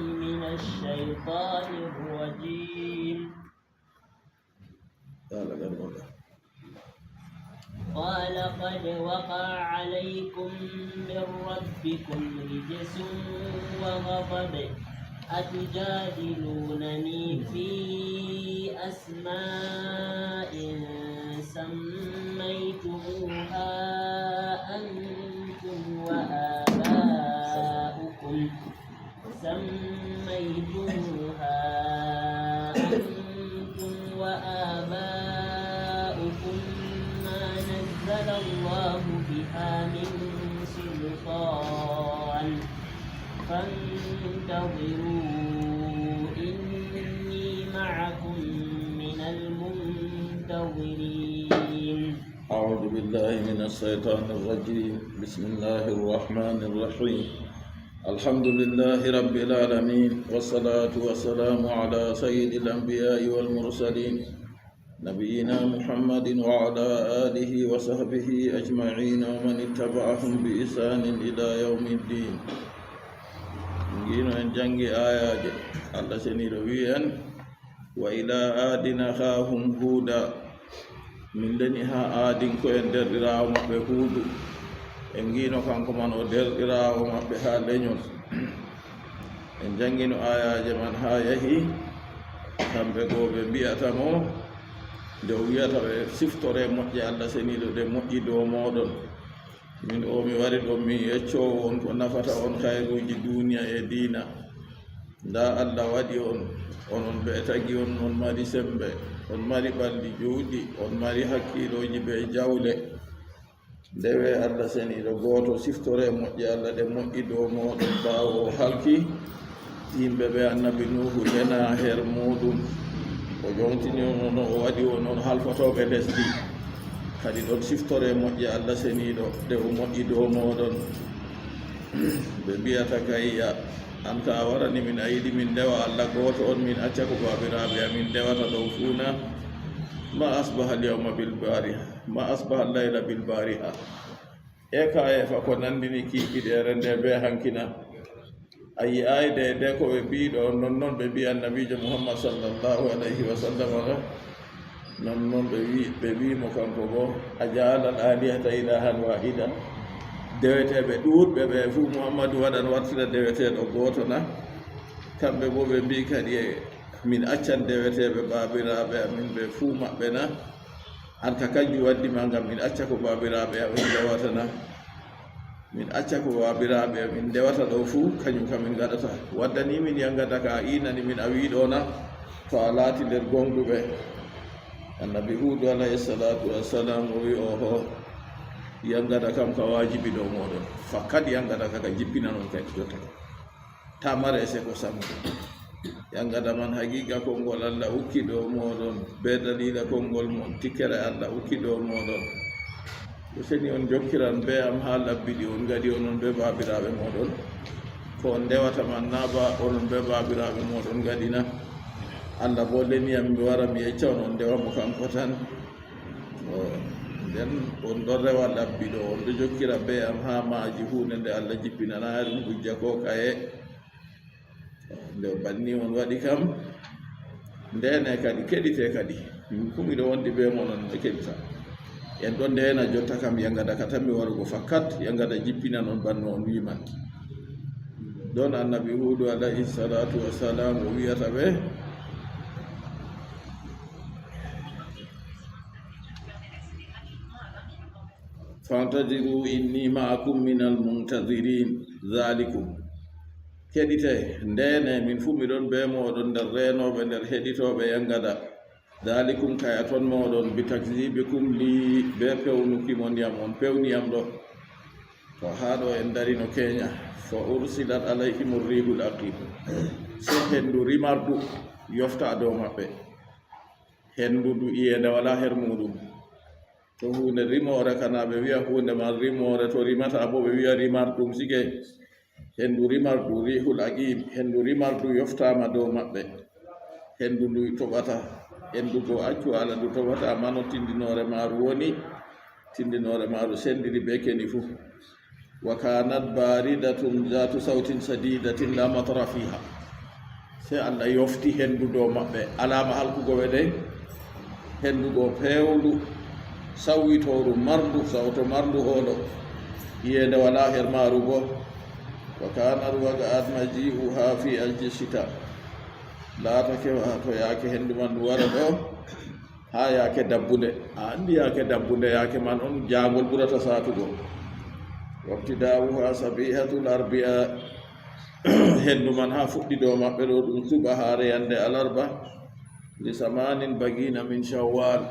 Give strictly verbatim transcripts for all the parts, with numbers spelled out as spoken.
من الشيطان الرجيم. قال قد وقع. قال قد وقع عليكم من ربكم رجس وغضب، أتجادلونني في أسماء سميتموها أنتم وآباؤكم سميتموها أنتم وآباؤكم ما نزل الله بها من سلطان، فانتظروا إني معكم من المنتظرين. أعوذ بالله من الشيطان الرجيم. بسم الله الرحمن الرحيم. الحمد لله رب العالمين، والصلاة والسلام على سيد الأنبياء والمرسلين، نبينا محمد وعلى آله وصحبه أجمعين ومن اتبعهم بإحسان إلى يوم الدين. Ngino en janngi aayaaje, Allah seniiɗo wi'i en, "Wa ila adina akhahum huda." Min leni haa aadinko'en derɗiraawo maɓɓe Huudu. En ngiino kanko man o derɗiraawo maɓɓe haa lenyol. En janngino aayaaje man haa yahi, kamɓe goo ɓe mbi'ata mo, nde o wi'ata ɓe, "Siftore moƴƴe Allah seniiɗo ɗe moƴƴi dow mooɗon." Min o mi wari ɗon mi yeccoowo on ko nafata on hayruuji duuniya e diina. Ndaa Allah waɗi on, onon ɓe tagi on, on mari semmbe, on mari ɓalli juuɗi, on mari hakkiilooji bee jawle. Ndewe Allah seniiɗo gooto, siftore moƴƴe Allah ɗe moƴƴi dow mooɗon ɓaawo o halki yimɓe ɓe Annabi Nuuhu lena her muuɗum. O ƴontini on, o waɗi on, on halfotooɓe lesdi. Kadi ɗon siftore moƴƴe Allah seniiɗo ɗe o moƴƴi dow mooɗon. Ɓe mbi'ata, "Kayya, an ka a warani min, a yiɗi min ndewa Allah gooto on, min acca ko baabiraaɓe amin ndewata ɗon fuu na? Ma asbaha al-yawma bil bariha, ma asbaha al-layla bil bariha." E ka e fa ko nanndini kiikiɗeere nde bee hankina. A yi'aay deydey ko ɓe mbi'i ɗo, nonnon ɓe mbi'i Annabiijo Muhammad sallallahu alayhi wa sallam ɗo. Nonnon ɓe wi-, ɓe mbi'i mo kanko boo, "A ja'ala al-alihata ilahan wahida?" Deweteeɓe ɗuuɗɓe ɓe fuu Muhammadu waɗan wartira deweteeɗo gooto na? Kamɓe boo ɓe mbi'i kadi, e, "Min accan deweteeɓe baabiraaɓe amin ɓe fuu maɓɓe na?" An ka kanjum waddi ma ngam min acca ko baabiraaɓe amin ndewata na? Min acca ko baabiraaɓe amin ndewata ɗo fuu, kanjum kam min ngaɗata. Waddani min yangada ka a iinani min a wi'i ɗo na? To a laati nder gonɗuɓe. Annabi Huudu alayhi salaatu wassalaam o wi'i, "Oho, yangada kam ka waajibi dow mooɗon. Fakat yangada ka, ka jippinanon kadi jotta." Tamare seko sammo. Yangada man haqiiqa konngol Allah ukki dow mooɗon, bee daliila konngol mon, tikkere Allah ukki dow mooɗon. Useni on jokkiran bee am haa labbi ɗi on ngaɗi onon bee baabiraaɓe mooɗon. Ko on ndewata man na ba onon bee baabiraaɓe mooɗon ngaɗi na? Allah boo leni am mi wara mi yecca on, on ndewa mo kanko tan. O, nden on ɗon rewa labbi ɗo, on ɗo jokkira bee am haa maaji huunde nde Allah jippinanaay ɗum hujja koo kaye. Nde banni on waɗi kam, ndeene kadi, keɗite kadi. Min fuu miɗo wondi bee mon, on ɓe keɗita. En ɗon ndeena jotta kam, yangada ka tan mi warugo fakat, yangada jippinan on banno on wi'i man. Ɗon Annabi Huudu alayhi salaatu wassalaam o wi'ata ɓe, "Fantaziru inni ma'akum minal muntazirin, zalikum." Keɗite, ndeene, min fuu miɗon bee mooɗon nder reenooɓe, nder heɗitooɓe yangada. Zalikum, kaya ton mooɗon, bi takzibikum li, bee pewnuki mon yam, on pewni yam ɗo. To haa ɗo en darino keenya. Fa ursilat alayhimur rihul aqim. Sey hendu rimardu yofta dow maɓɓe. Hendu ndu iyeende walaa her muuɗum. To huunde rimoore, kana ɓe wi'a huunde man rimoore, to rimata boo ɓe wi'a rimarɗum sike. Hendu rimardu, rihul aqim, hendu rimardu yoftaama dow maɓɓe. Hendu ndu toɓata, hendu go accu haala ndu toɓata, amma no tindinoore maaru woni, tindinoore maaru sendiri bee keni fuu. وكانت باردة ذات صوت شديدة لا مطر فيها. Sey Allah yofti henndu dow maɓɓe, alaama halkugo ɓe dey, henndu go peewndu, sawwitooru, marndu sawto, marndu hoolo, iyeende walaa her maaru boo. وكانت وقعت مجيئها في أشد الشتاء. Laatake waato yaake henndu man ndu wara ɗo, haa yaake dabbunde. A anndi yaake dabbunde, yaake man on jaangol ɓurata saatugo. وابتداؤها صبيحة الأربعاء. Henndu man haa fuɗɗi dow maɓɓe ɗo ɗum subaahaare yannde alarba. لثمان بقين من شوال.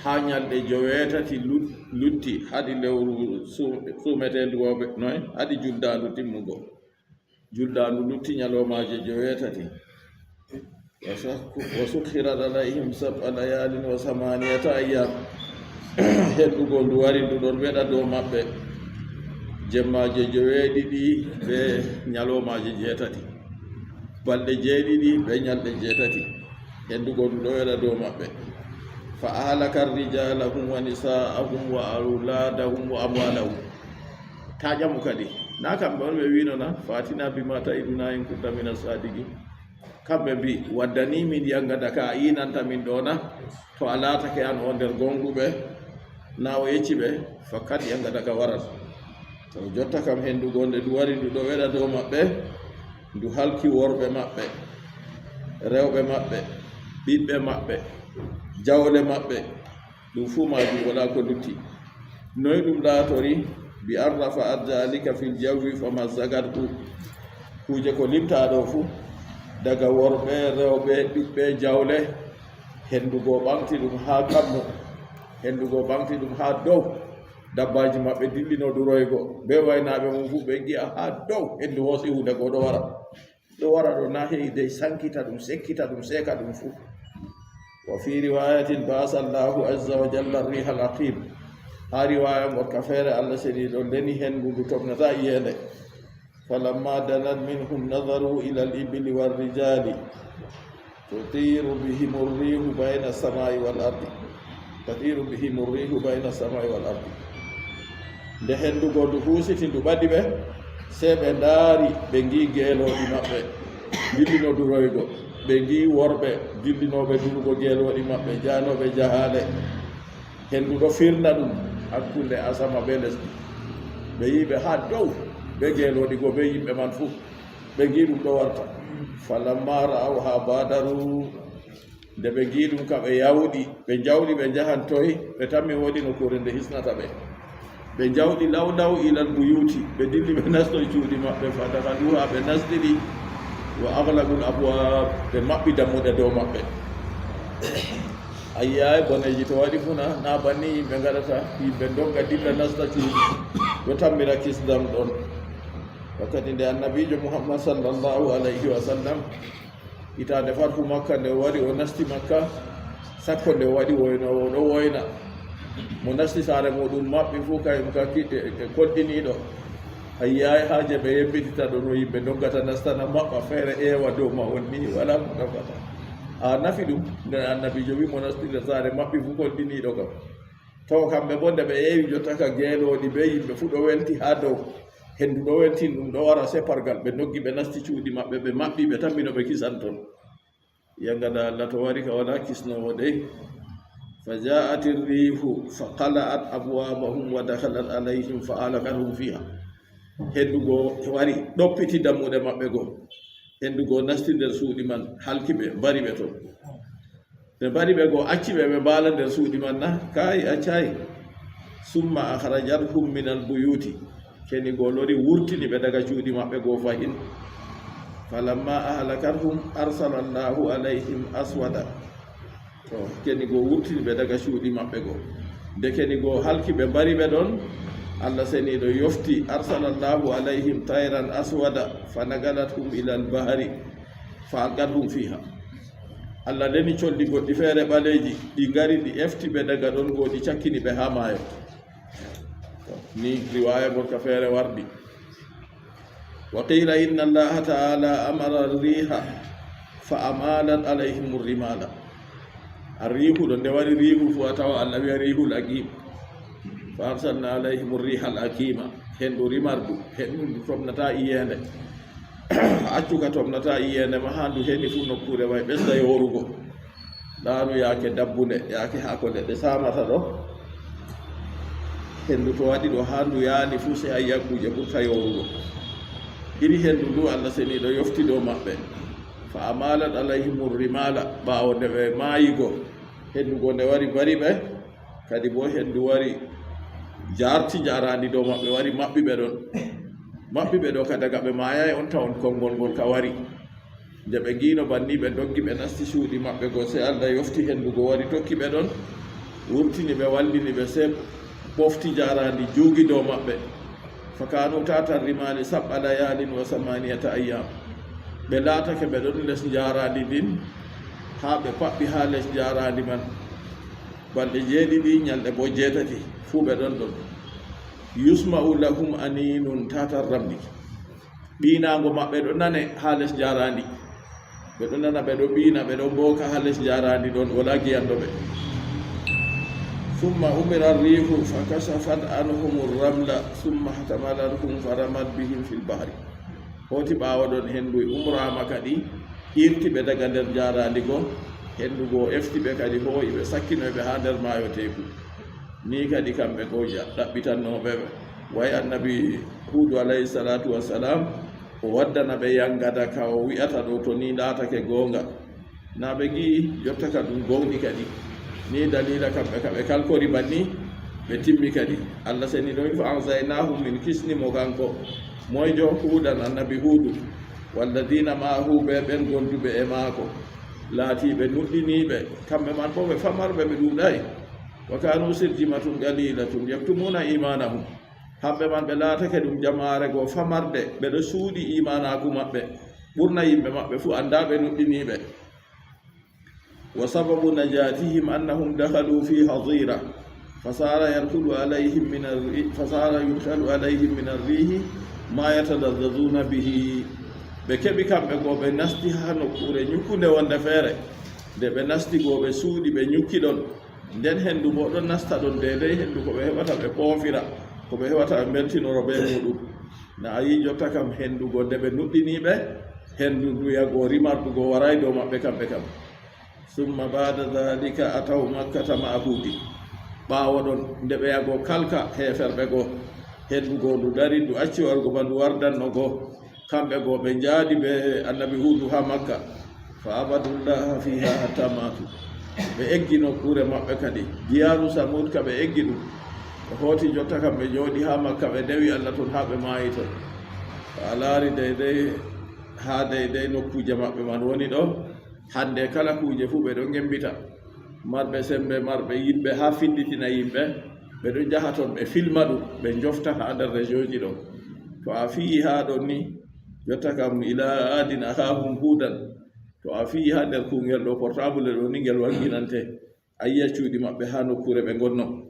Haa nyalɗe joweetati lut-, lutti hadi lewru su-, suumeteendu woobe noy hadi juldaandu timmugo. Juldaandu lutti nyaloomaaje joweetati. وسخ-، وسخرت عليهم سبع ليال وثمانية أيام. Henndu go ndu wari ndu ɗon weɗa dow maɓɓe jemmaaje joweeɗiɗi bee nyaloomaaje jeetati. Balɗe jeeɗiɗi bee nyalɗe jeetati. Henndu go ndu ɗo weɗa dow maɓɓe. فأهلكت رجالهم ونساءهم وأولادهم وأموالهم. Taa ƴamu kadi. Na kamɓe on ɓe wi'no na, "فأتنا بما تعدنا إن كنت من الصادقين." Kamɓe mbi'i, "Waddani min yanga daka a iinanta min ɗo na? To a laatake an o nder gonɗuɓe." Na o yecci ɓe, "Fakat yanga daka waran." To jotta kam henndu go nde ndu wari ndu ɗo weɗa dow maɓɓe, ndu halki worɓe maɓɓe, rewɓe maɓɓe, ɓiɓɓe maɓɓe, jawle maɓɓe, ɗum fuu maajum walaa ko lutti. Noy ɗum laatori? بأن رفعت ذلك في الجو فمزقته. Kuuje ko limtaa ɗo fuu, daga worɓe, rewɓe, ɓiɓɓe, jawle, henndu go ɓaŋgti ɗum haa kammu, henndu go ɓaŋgti ɗum haa dow. Dabbaaji maɓɓe dillino duroygo, bee waynaaɓe mum fuu ɓe ngi'a haa dow, henndu hoosi huunde go ɗo wara. Ɗo wara ɗo na he'i dey sankita ɗum, sekkita ɗum, seeka ɗum fuu. وفي رواية بعث الله عز وجل الريح العقيم. Haa riwaaya ngorka feere, Allah seniiɗo leni henndu ndu toɓnata iyeende. فلما دنت منهم نظروا إلى الإبل والرجال تطير بهم الريح بين السماء والأرض. تطير بهم الريح بين السماء والأرض. Nde henndu go ndu huusiti ndu ɓadi ɓe, sey ɓe ndaari, ɓe ngi'i geelooɗi maɓɓe dillino duroygo, ɓe ngi'i worɓe dillinooɓe durugo geelooɗi maɓɓe, jahanooɓe jahaale. Henndu ɗo firna ɗum hakkunde asama bee lesdi. Ɓe yi'i ɓe haa dow, bee geelooɗi go, bee yimɓe man fuu. Ɓe ngi'i ɗum ɗo warta. فلما رأوها بادروا. Nde ɓe ngi'i ɗum ka, ɓe yawɗi, ɓe njawɗi, ɓe njahan toy? Ɓe tammi woodi nokkuure nde hisnata ɓe. Ɓe njawɗi law law إلى البيوت, ɓe dilli ɓe nastoy cuuɗi maɓɓe, فدخلوها, ɓe nasti ɗi, وأغلقوا الأبواب, ɓe maɓɓi dammuɗe dow maɓɓe. A yi'aay boneeji to waɗi fuu na, na banni yimɓe ngaɗata, yimɓe ndogga dilla nasta cuuɗi, ɗo tammira kisndam ɗon. Wakkati nde Annabiijo Muhammad sallallahu alayhi wa sallam, hitaande fathu Makka nde o wari, o nasti Makka, sakko nde o waɗi woynoowo, o ɗo woyna. Mo nasti saare muuɗum maɓɓi fuu, kayum ka ki-, e, e kolɗiniiɗo. A yi'aay haaje ɓe yembitita ɗo no yimɓe doggata nastana maɓɓa feere eewa dow mahol ni, walaa ko nafata. A nafi ɗum, nden Annabiijo wi mo nasti nder saare maɓɓi fuu kolɗiniiɗo kam. To kamɓe boo nde ɓe eewi jotta ka geelooɗi bee yimɓe fuu ɗo welti haa dow. Henndu ɗo weltin ɗum ɗo wara separgal, ɓe ndoggi ɓe nasti cuuɗi maɓɓe, ɓe maɓɓi, ɓe tammi no ɓe kisan ton. Yangada Allah to wari ka walaa kisnoowo dey. فجاءت الريح فقلعت أبوابهم ودخلت عليهم فأهلكتهم فيها. Henndu go wari, ɗoppiti dammuɗe maɓɓe go. Henndu go nasti nder suuɗi man, halki ɓe, mbari ɓe ton. Ɓe mbari ɓe go, acci ɓe, ɓe mbaala nder suuɗi man na? Kaayi, accaay. ثم أخرجتهم من البيوت. Keni go lori wurtini ɓe daga cuuɗi maɓɓe go fahin. فلما أهلكتهم أرسل الله عليهم أسودا. To, keni go wurtini ɓe daga cuuɗi maɓɓe go. Nde keni go halki ɓe, mbari ɓe ɗon, Allah seniiɗo yofti, أرسل الله عليهم طيرا أسودا فنقلتهم إلى البحر فألقتهم فيها. Allah neni colli goɗɗi feere ɓaleeji, ɗi ngari, ɗi efti ɓe daga ɗon go, ɗi cakkini ɓe haa maayo. Ni riwaaya gorka feere wardi. وقيل إن الله تعالى أمر الريح فأمالت عليهم الرمال. Arriihu ɗo nde wari riihu fu a tawa Allah wi'a riihul aqiim. فأرسلنا عليهم الريح العقيم. Henndu rimardu, henndu ndu tomnataa iyeende. Accu ka tomnataa iyeende ma, haa ndu heni fuu nokkuure may ɓesda yoorugo. Ndaaru yaake dabbunde, yaake haako leɗɗe saamata ɗo. Henndu to waɗi ɗo haa ndu yaali fuu, sey a yi'a kuuje ɓurta yoorugo. Iri henndu ndu Allah seniiɗo yofti dow maɓɓe. Fa amalat alayhimur rimala, ɓaawo nde ɓe maayi go, henndu go nde wari bari ɓe. Kadi boo henndu wari jaarti njaaraandi dow maɓɓe, wari maɓɓi ɓe ɗon. Maɓɓi ɓe ɗo ka daga ɓe maayaay on tawon konngol ngol ka wari. Nde ɓe ngiino banni, ɓe ndoggi, ɓe nasti cuuɗi maɓɓe go, sey Allah yofti henndu go wari tokki ɓe ɗon, wurtini ɓe, wallini ɓe, sey ɓofti njaaraandi juugi dow maɓɓe. Fa kanu tata rimali sab'a layalin wa samaniyata ayyam. Ɓe laatake ɓe ɗon les njaaraandi ndin, haa ɓe paɓɓi haa les njaaraandi man. Balɗe jeeɗiɗi, nyalɗe boo jeetati, fuu ɓe ɗon ɗon. Yusma'u lahum aninun tata ramli. Ɓiinaango maɓɓe ɗo nane haa les njaaraandi. Ɓe ɗo nana, ɓe ɗo ɓiina, ɓe ɗo mbooka haa les njaaraandi ɗon, walaa giyanɗo ɓe. Summa umira riihu fa kasafat anhum ramla, summa hatamalahum fa ramat bihim fil bahri. Hooti ɓaawo ɗon, henndu umraama kadi, irti ɓe daga nder njaaraandi go, henndu go efti ɓe kadi, hoo'i ɓe, sakkinoy ɓe haa nder maayo teeku. Ni kadi kamɓe go ja-, ɗaɓɓitannooɓe ɓe. Way Annabi Huudu alayhi salaatu wassalam, o waddana ɓe yangada ka o wi'ata ɗo, to ni laatake goonga. Na ɓe ngi'i jotta ka ɗum gowni kadi. Ni daliila kamɓe ka ɓe kalkori banni, ɓe timmi kadi. Allah seniiɗo wi, "Fa anjaynaahu", min kisni mo kanko. Moyjo? Huudan, Annabi Huudu. "Walladina ma'ahu", be ɓen gonduɓe e maako. Laatiiɓe nuɗɗiniiɓe, kamɓe man boo ɓe famarɓe, ɓe ɗuuɗaay. "Wa kanu sirjimatun qalilatun yaktumuna imanahum." Hamɓe man ɓe laatake ɗum jamaare goo famarde, ɓe ɗo suuɗi iimaanaaku maɓɓe. Ɓurna yimɓe maɓɓe fuu anndaa ɓe nuɗɗiniiɓe. "Wa sababu najatihim annahum dakhalu fi hazira, fasara yarkulu alayhim min arri-, fasara yudkhalu alayhim min arrihi ma yatalazzazuna bihi." Ɓe keɓi kamɓe goo, ɓe nasti haa nokkuure nyukkunde wonde feere. Nde ɓe nasti goo, ɓe suuɗi, ɓe nyukki ɗon. Nden henndu boo ɗon nasta ɗon, deydey henndu ko ɓe heɓata ɓe poofira, ko ɓe heɓata ɓe mbeltinoro bee muuɗum. Na a yi'i jotta kam henndu go nde ɓe nuɗɗini ɓe, henndu ndu yago rimardu go waraay dow maɓɓe kamɓe kam. Summa ba'da dhalika ataw Makkata ma'a Huudi. Ɓaawo ɗon, nde ɓe yago kalka heeferɓe go, henndu go ndu dari, ndu acci warugo ba ndu wardanno go. Kamɓe go ɓe njaadi be Annabi Huudu haa Makka. Fa abadullaha fiha hatta matu. Ɓe eggi nokkuure maɓɓe kadi. Diyaaru Samud ka ɓe eggi ɗum. Ɓe hooti jotta kam ɓe jooɗi haa Makka, ɓe dewi Allah ton haa ɓe maayi ton. To a laari deydey, haa deydey nokkuuje maɓɓe man woni ɗo, hannde kala kuuje fuu ɓe ɗon ngembita. Marɓe semmbe, marɓe yimɓe haa finditina yimɓe, ɓe ɗon njaha ton, ɓe filma ɗum, ɓe njofta haa nder région ji ɗo. To a fiyi haa ɗon ni, jotta kam, ila adin akhahum hudan. To a fiyi haa nder kuungel ɗo, portable ɗo ni, ngel wannginante. A yi'a cuuɗi maɓɓe haa nokkuure ɓe ngonno.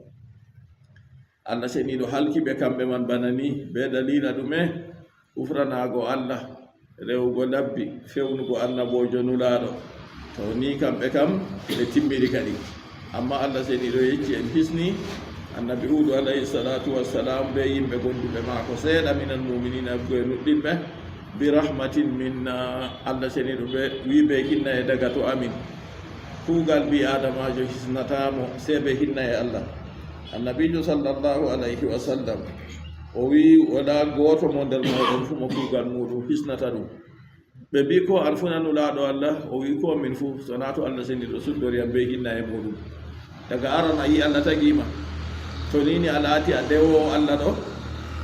Allah seniiɗo halki ɓe kamɓe man bana ni, be daliila ɗume? Ufranaago Allah, rewugo labbi, fewnugo annaboojo nulaaɗo. To ni kamɓe kam, ɓe timmiri kadi. Amma Allah seniiɗo yecci en, hisni Annabi Huudu alayhi salatu wassalam be yimɓe gonduɓe maako seeɗa, minal mu'minina, ɓe nuɗɗinɓe, bi rahmatin minna. Allah seniiɗo ɓe wi be hinnaye daga to amin. Kuugal ɓii Aadamaajo hisnataa mo, sey be hinnaye Allah. Annabiijo sallallahu alayhi wa sallam, o wi'i, "Walaa gooto mo nder mooɗon fuu mo kuugal muuɗum hisnata ɗum." Ɓe mbi'i, "Ko an fuu na nulaaɗo Allah?" O wi'i, "Ko min fuu, so naa to Allah seniiɗo suddori am be hinnaye muuɗum." Daga aran a yi'i Allah tagi ma. To ni ni a laati a dewoowo Allah ɗo,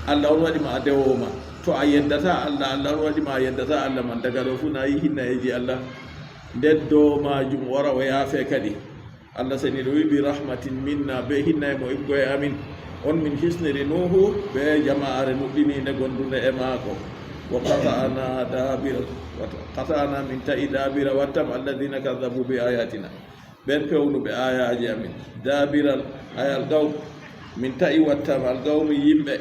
Allah on waɗi ma a dewoowo ma. To a yeddataa Allah, Allah on waɗi ma a yeddataa Allah man. Daga ɗo fuu na a yi'i hinnayeeji Allah. Nden dow maajum o wara o yaafe kadi. Allah seniiɗo wi'i, "Bi rahmatin minna", be hinnaye mo ibgo e amin. On min hisniri Nuuhu be jama'aare nuɗɗiniinde gondunde e maako. Wa qata'na daabira, wa qata'na, min ta'i daabira wattam alladhina kadhabu bi ayatina. Ɓen pewnuɓe aayaaje amin. Daabiral, ay alqawm. Min ta'i wattam alqawmi yimɓe,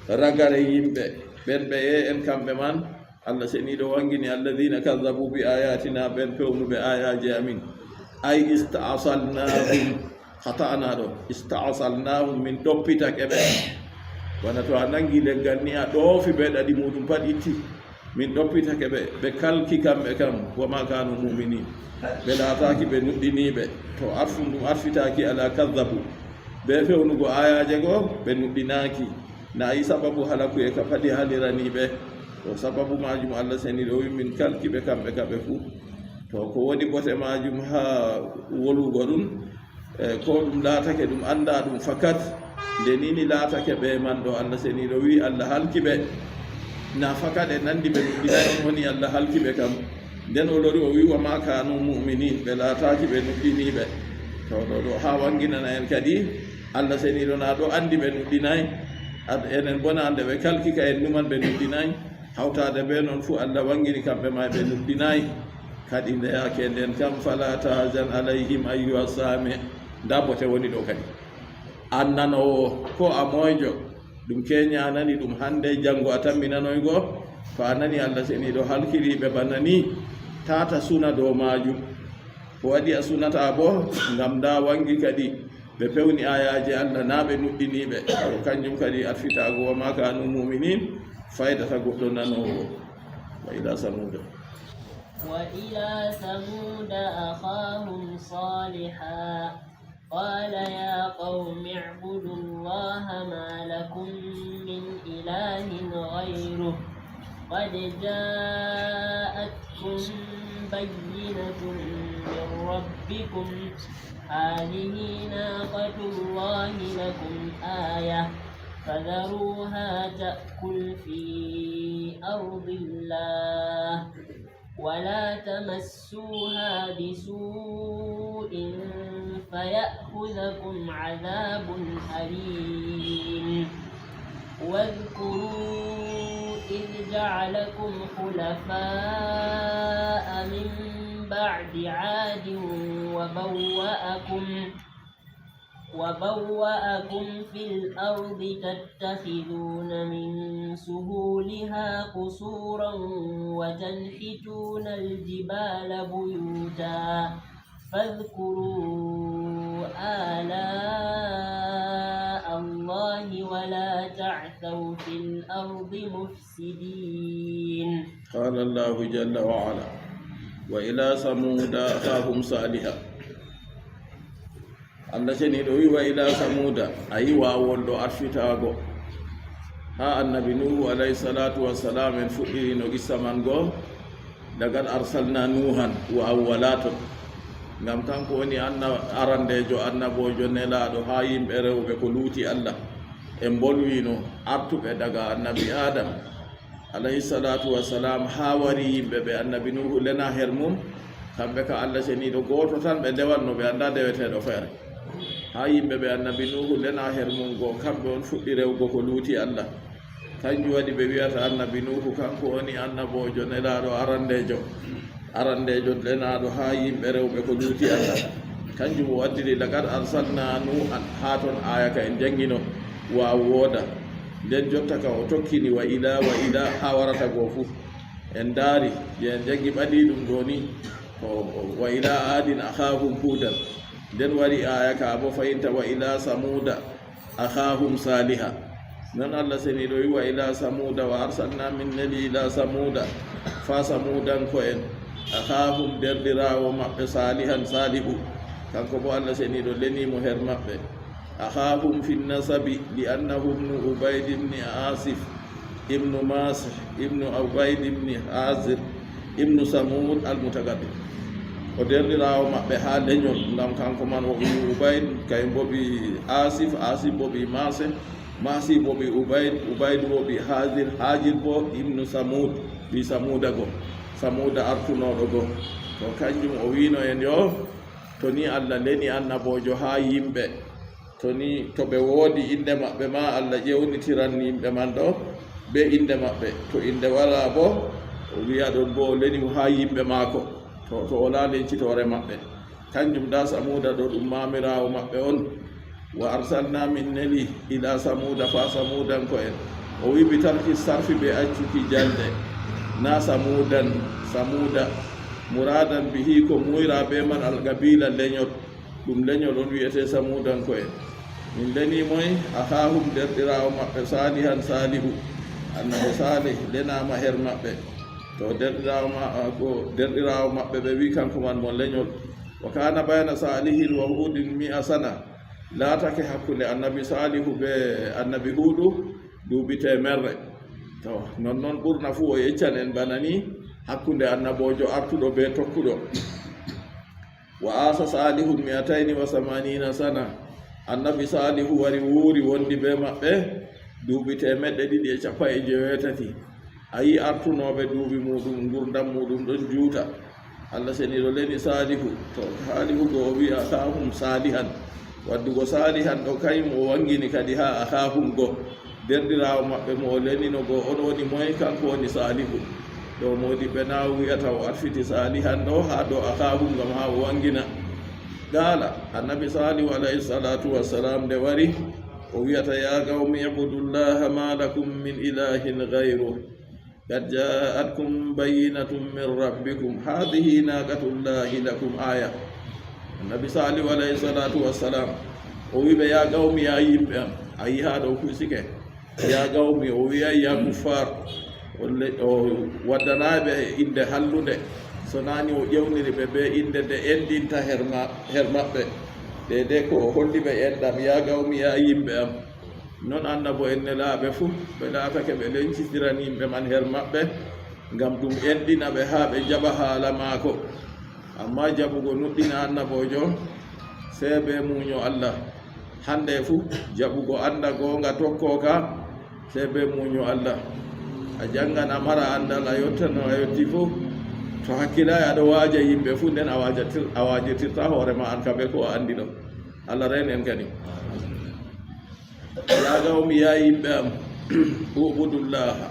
ragare yimɓe. Ɓen ɓe e en kamɓe man. Allah seniiɗo wangini, "Alladhina kadhabu bi ayatina", ɓen pewnuɓe aayaaje amin. Ay ista'asalnahum, qata'na ɗo, ista'asalnahum, min ɗoppitake ɓe. Wano to a nangi leggal ni, a ɗoofi ɓe ɗaɗi muuɗum pat itti. Min ɗoppitake ɓe, ɓe kalki kamɓe kam, wa ma kanu mu'minin. Ɓe laataaki ɓe nuɗɗiniiɓe. To arfun ɗum arfitaaki ala kazzabu. Be fewnugo aayaaje go, ɓe nuɗɗinaaki. Na yi sababu halakuye ka padi halirani ɓe. To sababu maajum Allah seniiɗo wi min kalki ɓe kamɓe ka ɓe fuu. To ko woni bote maajum haa wolugo ɗum? E, ko ɗum laatake, ɗum annda ɗum fakat, nde ni ni laatake ɓe man ɗo, Allah seniiɗo wi Allah halki ɓe. Na fakat en anndi ɓe nuɗɗinaay on woni Allah halki ɓe kam. Nden o lori o wi wa ma kanu mu'minin, ɓe laataaki ɓe nuɗɗiniiɓe. To ɗo ɗo haa wanginana en kadi, Allah seniiɗo na ɗo anndi ɓe nuɗɗinaay. Ad-, enen bona nde ɓe kalki ka en numan ɓe nuɗɗinaay. Hawtaade be non fuu Allah wangini kamɓe ma ɓe nuɗɗinaay. Kadi nde yaake nden kam, fala tahzan alayhim ayyuha sami. Nda bote woni ɗo kadi. An nanoowo, ko a moyjo, ɗum keenya a nani ɗum hannde, janngo a tammi nanoygo, to a nani Allah seniiɗo halkiri ɓe bana ni, tata suna dow maajum. Ko waɗi a sunata bo? Ngam nda wangi kadi ɓe pewni aayaaje Allah, na ɓe nuɗɗiniiɓe. To kanjum kadi arfitaago wa ma kanu mu'minin, faydata goɗɗo nanoowo. Wa ila samuda. وإلى ثمود أخاهم صالحا قال يا قوم اعبدوا الله ما لكم من إله غيره قد جاءتكم بينة من ربكم هذه ناقة الله لكم آية فذروها تأكل في أرض الله ولا تمسوها بسوء فيأخذكم عذاب أليم. واذكروا إذ جعلكم خلفاء من بعد عاد وبوأكم وبوأكم في الأرض تتخذون من سهولها قصورا وتنحتون الجبال بيوتا فاذكروا آلاء الله ولا تعثوا في الأرض مفسدين. قال الله جل وعلا: وإلى ثمود أخاهم صالحا. Allah seniiɗo wi: "Wa ila Samuuda", a yi waawol ɗo arfitaago. Haa annabi Nuuhu alayhi salaatu wa salaam en fuɗɗiri no qissa man go, "Laqad arsalna Nuuhan", wa awwalato. Ngam kanko woni anna-, arandeejo annaboojo nelaaɗo haa yimɓe rewɓe ko luuti Allah. En mbolwino artuɓe daga annabi Adam alayhi salaatu wa salaam, haa wari yimɓe ɓe annabi Nuuhu lena her mum, kamɓe ka Allah seniiɗo gooto tan ɓe ndewanno, ɓe anndaa deweteeɗo feere. Haa yimɓe ɓe annabi Nuuhu lena her mum go, kamɓe on fuɗɗi rewgo ko luuti Allah. Kanjum waɗi ɓe wi'ata annabi Nuuhu, kanko woni annaboojo nelaaɗo arandeejo. Arandeejo lenaaɗo haa yimɓe rewɓe ko luuti Allah. Kanjum o waddiri, "Laqad arsalna Nuuhan", haa ton aaya ka en janngino, waaw wooda. Nden jotta ka o tokkini, "Wa ila, wa ila", haa warata goo fuu. En ndaari, je en janngi ɓadii ɗum ɗo ni, ko, "Wa ila aadin akhaahum huudan." Nden wari aaya ka bo fayinta, "Wa ila Samuuda akhaahum saaliha." Non Allah seniiɗo wi, "Wa ila Samuuda", wa arsalna min neli ila Samuuda, faa Samuudanko'en, akhaahum, derɗiraawo maɓɓe, saalihan, saalihu. Kanko bo Allah seniiɗo lenii mo her maɓɓe. Akhaahum fi nasabi, li annahu ibnu Ubayd ibni Aasif, ibnu Maasih, ibnu Ubayd ibni Haazir, ibnu Samuud al-Mutagabbir. O derɗiraawo maɓɓe haa lenyol, ngam kanko man o ɓii Ubayd, kay bo ɓii Aasif, Aasif bo ɓii Maasih, Maasih bo ɓii Ubayd, Ubayd bo ɓii Haazir, Haazir bo ibnu Samuud, ɓii Samuuda go. Samuuda artunooɗo go. To kanjum o wi'no en yo, to ni Allah leni annaboojo haa yimɓe, to ni, to ɓe woodi innde maɓɓe ma, Allah ƴewnitiran yimɓe man ɗo be innde maɓɓe. To innde walaa bo, o wi'a ɗon bo o leni mo haa yimɓe maako, to, to walaa lencitoore maɓɓe. Kanjum da Samuuda ɗo, ɗum maamiraawo maɓɓe on. "Wa arsalna", min neli, "ila Samuuda", faa Samuudanko'en. O wi bi tarki sarfi, be accuki jande. Na Samuudan, Samuuda. Muraadan bihi, ko muuyra be man, al-qabiila, lenyol. Ɗum lenyol on wi'etee Samuudanko'en. Min leni moy? Akhahum, derɗiraawo maɓɓe, Salihan, Salihu. Annabi Salih lenaama her maɓɓe. To derɗiraawo ma-, ko derɗiraawo maɓɓe ɓe wi kanko man mo leñol. Wa kana bayna Salihin wa Hudin mi'a sana. Laatake hakkunde annabi Salihu be annabi Hudu duuɓi teemerre. To, non non ɓurna fuu o yeccan en bana ni hakkunde annaboojo artuɗo be tokkuɗo. Wa asa Salihun mi'atayni wa samanina sana. Annabi Salihu wari wuuri wondi be maɓɓe duuɓi teemeɗɗe ɗiɗi e cappanɗe jeweetati. A yi artunooɓe duuɓi muuɗum, ngurdam muuɗum ɗon juuta. Allah seniiɗo leni Salihu. To, Salihu go o wi'a akhahum Salihan. Waddugo Salihan ɗo kayum o wangini kadi haa akhahum go. Derɗiraawo maɓɓe mo o lenino go, on woni moy? Kanko woni Salihu. Ɗo moodiɓɓe na wi'ata o arfiti Salihan ɗo haa dow akhahum ngam haa o wangina. Qala, annabi Salihu alayhi salatu wassalam nde wari, o wi'ata, ya qawmi ibudullaha ma lakum min ilahin ghayruh. Qad ja'atkum bayyinatun min rabbikum. Hadhihi naqatullahi lakum aya. Annabi Salihu alayhi salatu wassalam, o wi ɓe, ya qawmi, ya yimɓe am. A yi haa ɗo kusike. Ya qawmi, o wi'ay ya kuffar. O le-, o waddanaay ɓe innde hallunde. So naa ni o ƴewniri ɓe be innde nde enɗinta her ma-, her maɓɓe. Deydey ko o holli ɓe enɗam, ya qawmi, ya yimɓe am. Non annabo en nelaaɓe fuu, ɓe laatake ɓe lencitiran yimɓe man her maɓɓe, ngam ɗum enɗina ɓe haa ɓe njaɓa haala maako. Ammaa jaɓugo nuɗɗina annaboojo, sey bee muuyo Allah. Hannde fuu, jaɓugo annda goonga tokkooka, sey bee muuyo Allah. A janngan, a mara anndal, a yottano a yotti fuu. To hakkilaay aɗo waaja yimɓe fuu, nden a waajatir-, a waajirtirta hoore ma an ka bee ko a anndi ɗo. Allah reen en kadi. Ya qawmi, ya yimɓe am, ubudullaha,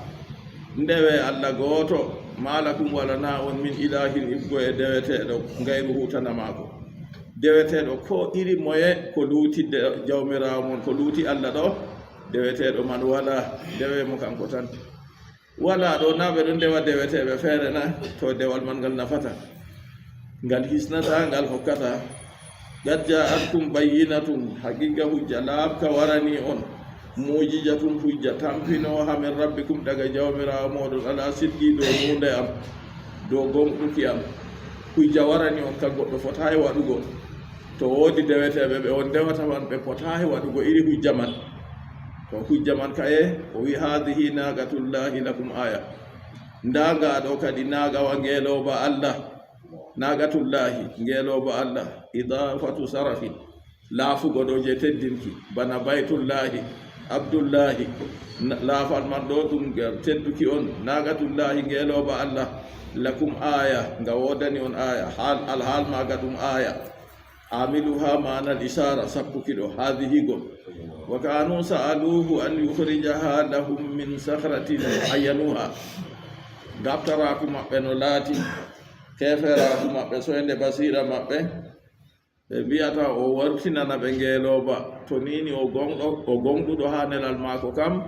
ndewe Allah gooto, ma lakum, walana on, min ilahin, ibgo e deweteeɗo, gayruhu, tana maako. Deweteeɗo ko iri moye ko luuti de-, Jawmiraawo mon, ko luuti Allah ɗo, deweteeɗo man walaa, ndewe mo kanko tan. Walaa ɗo, naa ɓe ɗon ndewa deweteeɓe feere na? To dewal man ngal nafataa, ngal hisnataa, ngal hokkataa. Qad ja'atkum bayyinatun, haqiiqa hujja laaɓka warani on, mu'jizatun, hujja tampinooha, min rabbikum, daga Jawmiraawo mooɗon, ala sidqi, dow nuunde am, dow gooŋɗuki am. Hujja warani on ka goɗɗo fotaay waɗugo. To woodi deweteeɓe ɓe on ndewata man, ɓe potaay waɗugo iri hujja man. To hujja man kaye, o wi, hadhihi naqatullahi lakum aya. Ndaa nga ɗo kadi naagawa ngeelooba Allah. Naqatullahi, ngeelooba Allah. Idafatu sarafin. Laafugo ɗo je teddinki. Bana baytullahi, abdullahi. Na-, laafal man ɗo ɗum tedduki on. Naqatullahi, ngeelooba Allah. Lakum aya, nga woodani on aya. Hal, alhaal maaga ɗum aya. Amiluha ma'anal ishara, sappuki ɗo, hadhihi go. Wa kanu sa'aluhu an yukhrijaha lahum min sakhratin ayyanuha. Gabtaraaku maɓɓe no laati, keeferaaku maɓɓe, soynde basiira maɓɓe. Ɓe mbi'ata o wartinana ɓe ngeelooba. To nii ni o gonɗo, o gonɗuɗo haa nelal maako kam,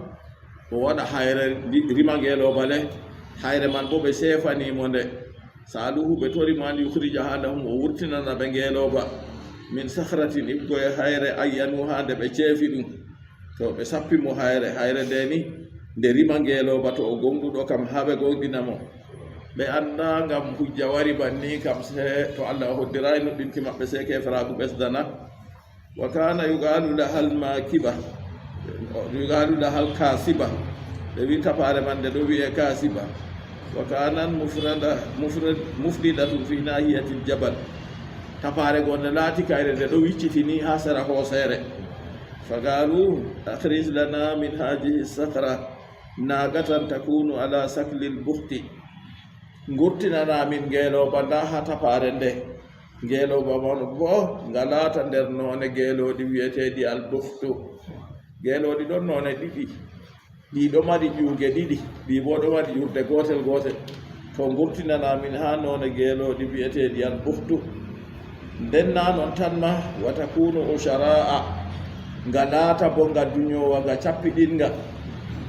o waɗa hayre, li-, rima ngeelooba le. Hayre man boo ɓe ceefani mo nde. Sa'aluhu, ɓe tori mo, an yukhrijaha lahum, o wurtinana ɓe ngeelooba. Min sakhratin, ibgo e hayre, ayyanuha, nde ɓe ceefi ɗum. To ɓe sappi mo hayre, hayre nde ni, nde rima ngeelooba, to o gonɗuɗo kam, haa ɓe gonɗina mo. Ɓe anndaa ngam hujja wari banni kam, sey to Allah hoddiraay nuɗɗinki maɓɓe, sey keeferaaku ɓesdana. Wa kana yuqalu lahal makiba, yuqalu lahal kasiba. Ɓe wi tapaare man nde ɗo wi'e kasiba. Wa kanan mufrada, mufrad-, mufridatun fi nahiyatil jabal. Tapaare go nde laati kayre nde ɗo wiccitini haa sera hooseere. Faqalu, akhrij lana min hadhihi sakhra naqatan takunu ala shaklil bukhti. Ngurtinana min ngeelooba nda haa tapaare nde. Ngeelooba man boo nga laata nder noone geelooɗi wi'eteeɗi al-bukhtu. Geelooɗi ɗon noone ɗiɗi. Ɗi ɗo mari ƴuuge ɗiɗi, ɗi boo ɗo mari ƴurde gootel gootel. To ngurtinana min haa noone geelooɗi bi'eteeɗi al-bukhtu. Nden naa non tan ma, wa takunu ushara'a, nga laata boo nga dunyoowa, nga cappiɗinga.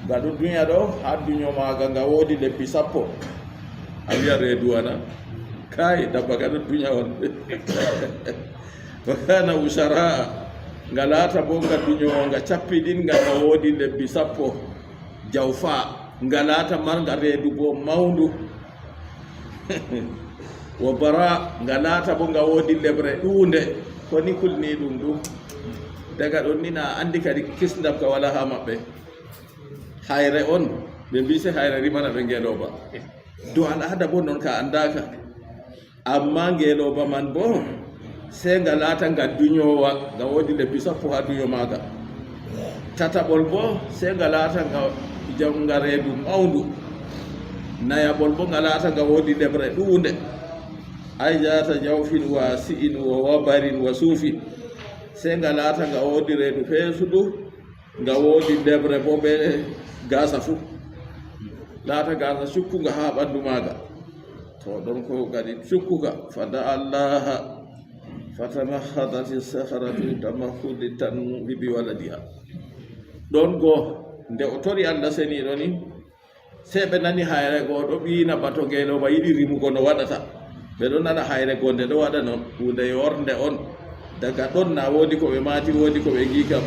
Nga ɗo dunya ɗo, haa dunyo maaga nga woodi lebbi sappo. A wi'a reeduwa na? Kaay, dabba ka ɗo dunya on. Wa kana ushara'a. Nga laata bo nga duñoowa, nga cappiɗinga, nga woodi lebbi sappo. Jawfa, nga laata marnga reedu bo mawndu. Wa bara, nga laata bo nga woodi lebre ɗuunde. Ko ni kulni ɗum ɗum. Daga ɗon ni na anndi kadi kisndam ka wala haa maɓɓe. Hayre on, ɓe mbii se hayre rimana ɓe ngeelooba. Dow al'aada bo non ka anndaaka. Ammaa ngeelooba man boo, sey nga laata nga duñoowa, nga woodi lebbi sappo haa duño maaga. Tataɓol boo, sey nga laata nga jam-, nga reedu mawndu. Nayaɓol boo, nga laata nga woodi lebre ɗuunde. Ay zaata jawfin waasi'in wa wabarin wa suufin. Sey nga laata nga woodi reedu feesudu, nga woodi lebre boo bee gaasa fuu. Laata gaasa cukkunga haa ɓanndu maaga. To ɗon ko kadi cukkuka, fada Allaha, fatamahhadat as-sakhratu tamahhudi tanwi bi waladiha. Ɗon go, nde o tori Allah seniiɗo ni, sey ɓe nani hayre go ɗo ɓiina ba to ngeelooba yiɗi rimugo no waɗata. Ɓe ɗo nana hayre go nde ɗo waɗa non, huunde yoornde on. Daga ɗon na woodi ko ɓe maati, woodi ko ɓe ngi kam.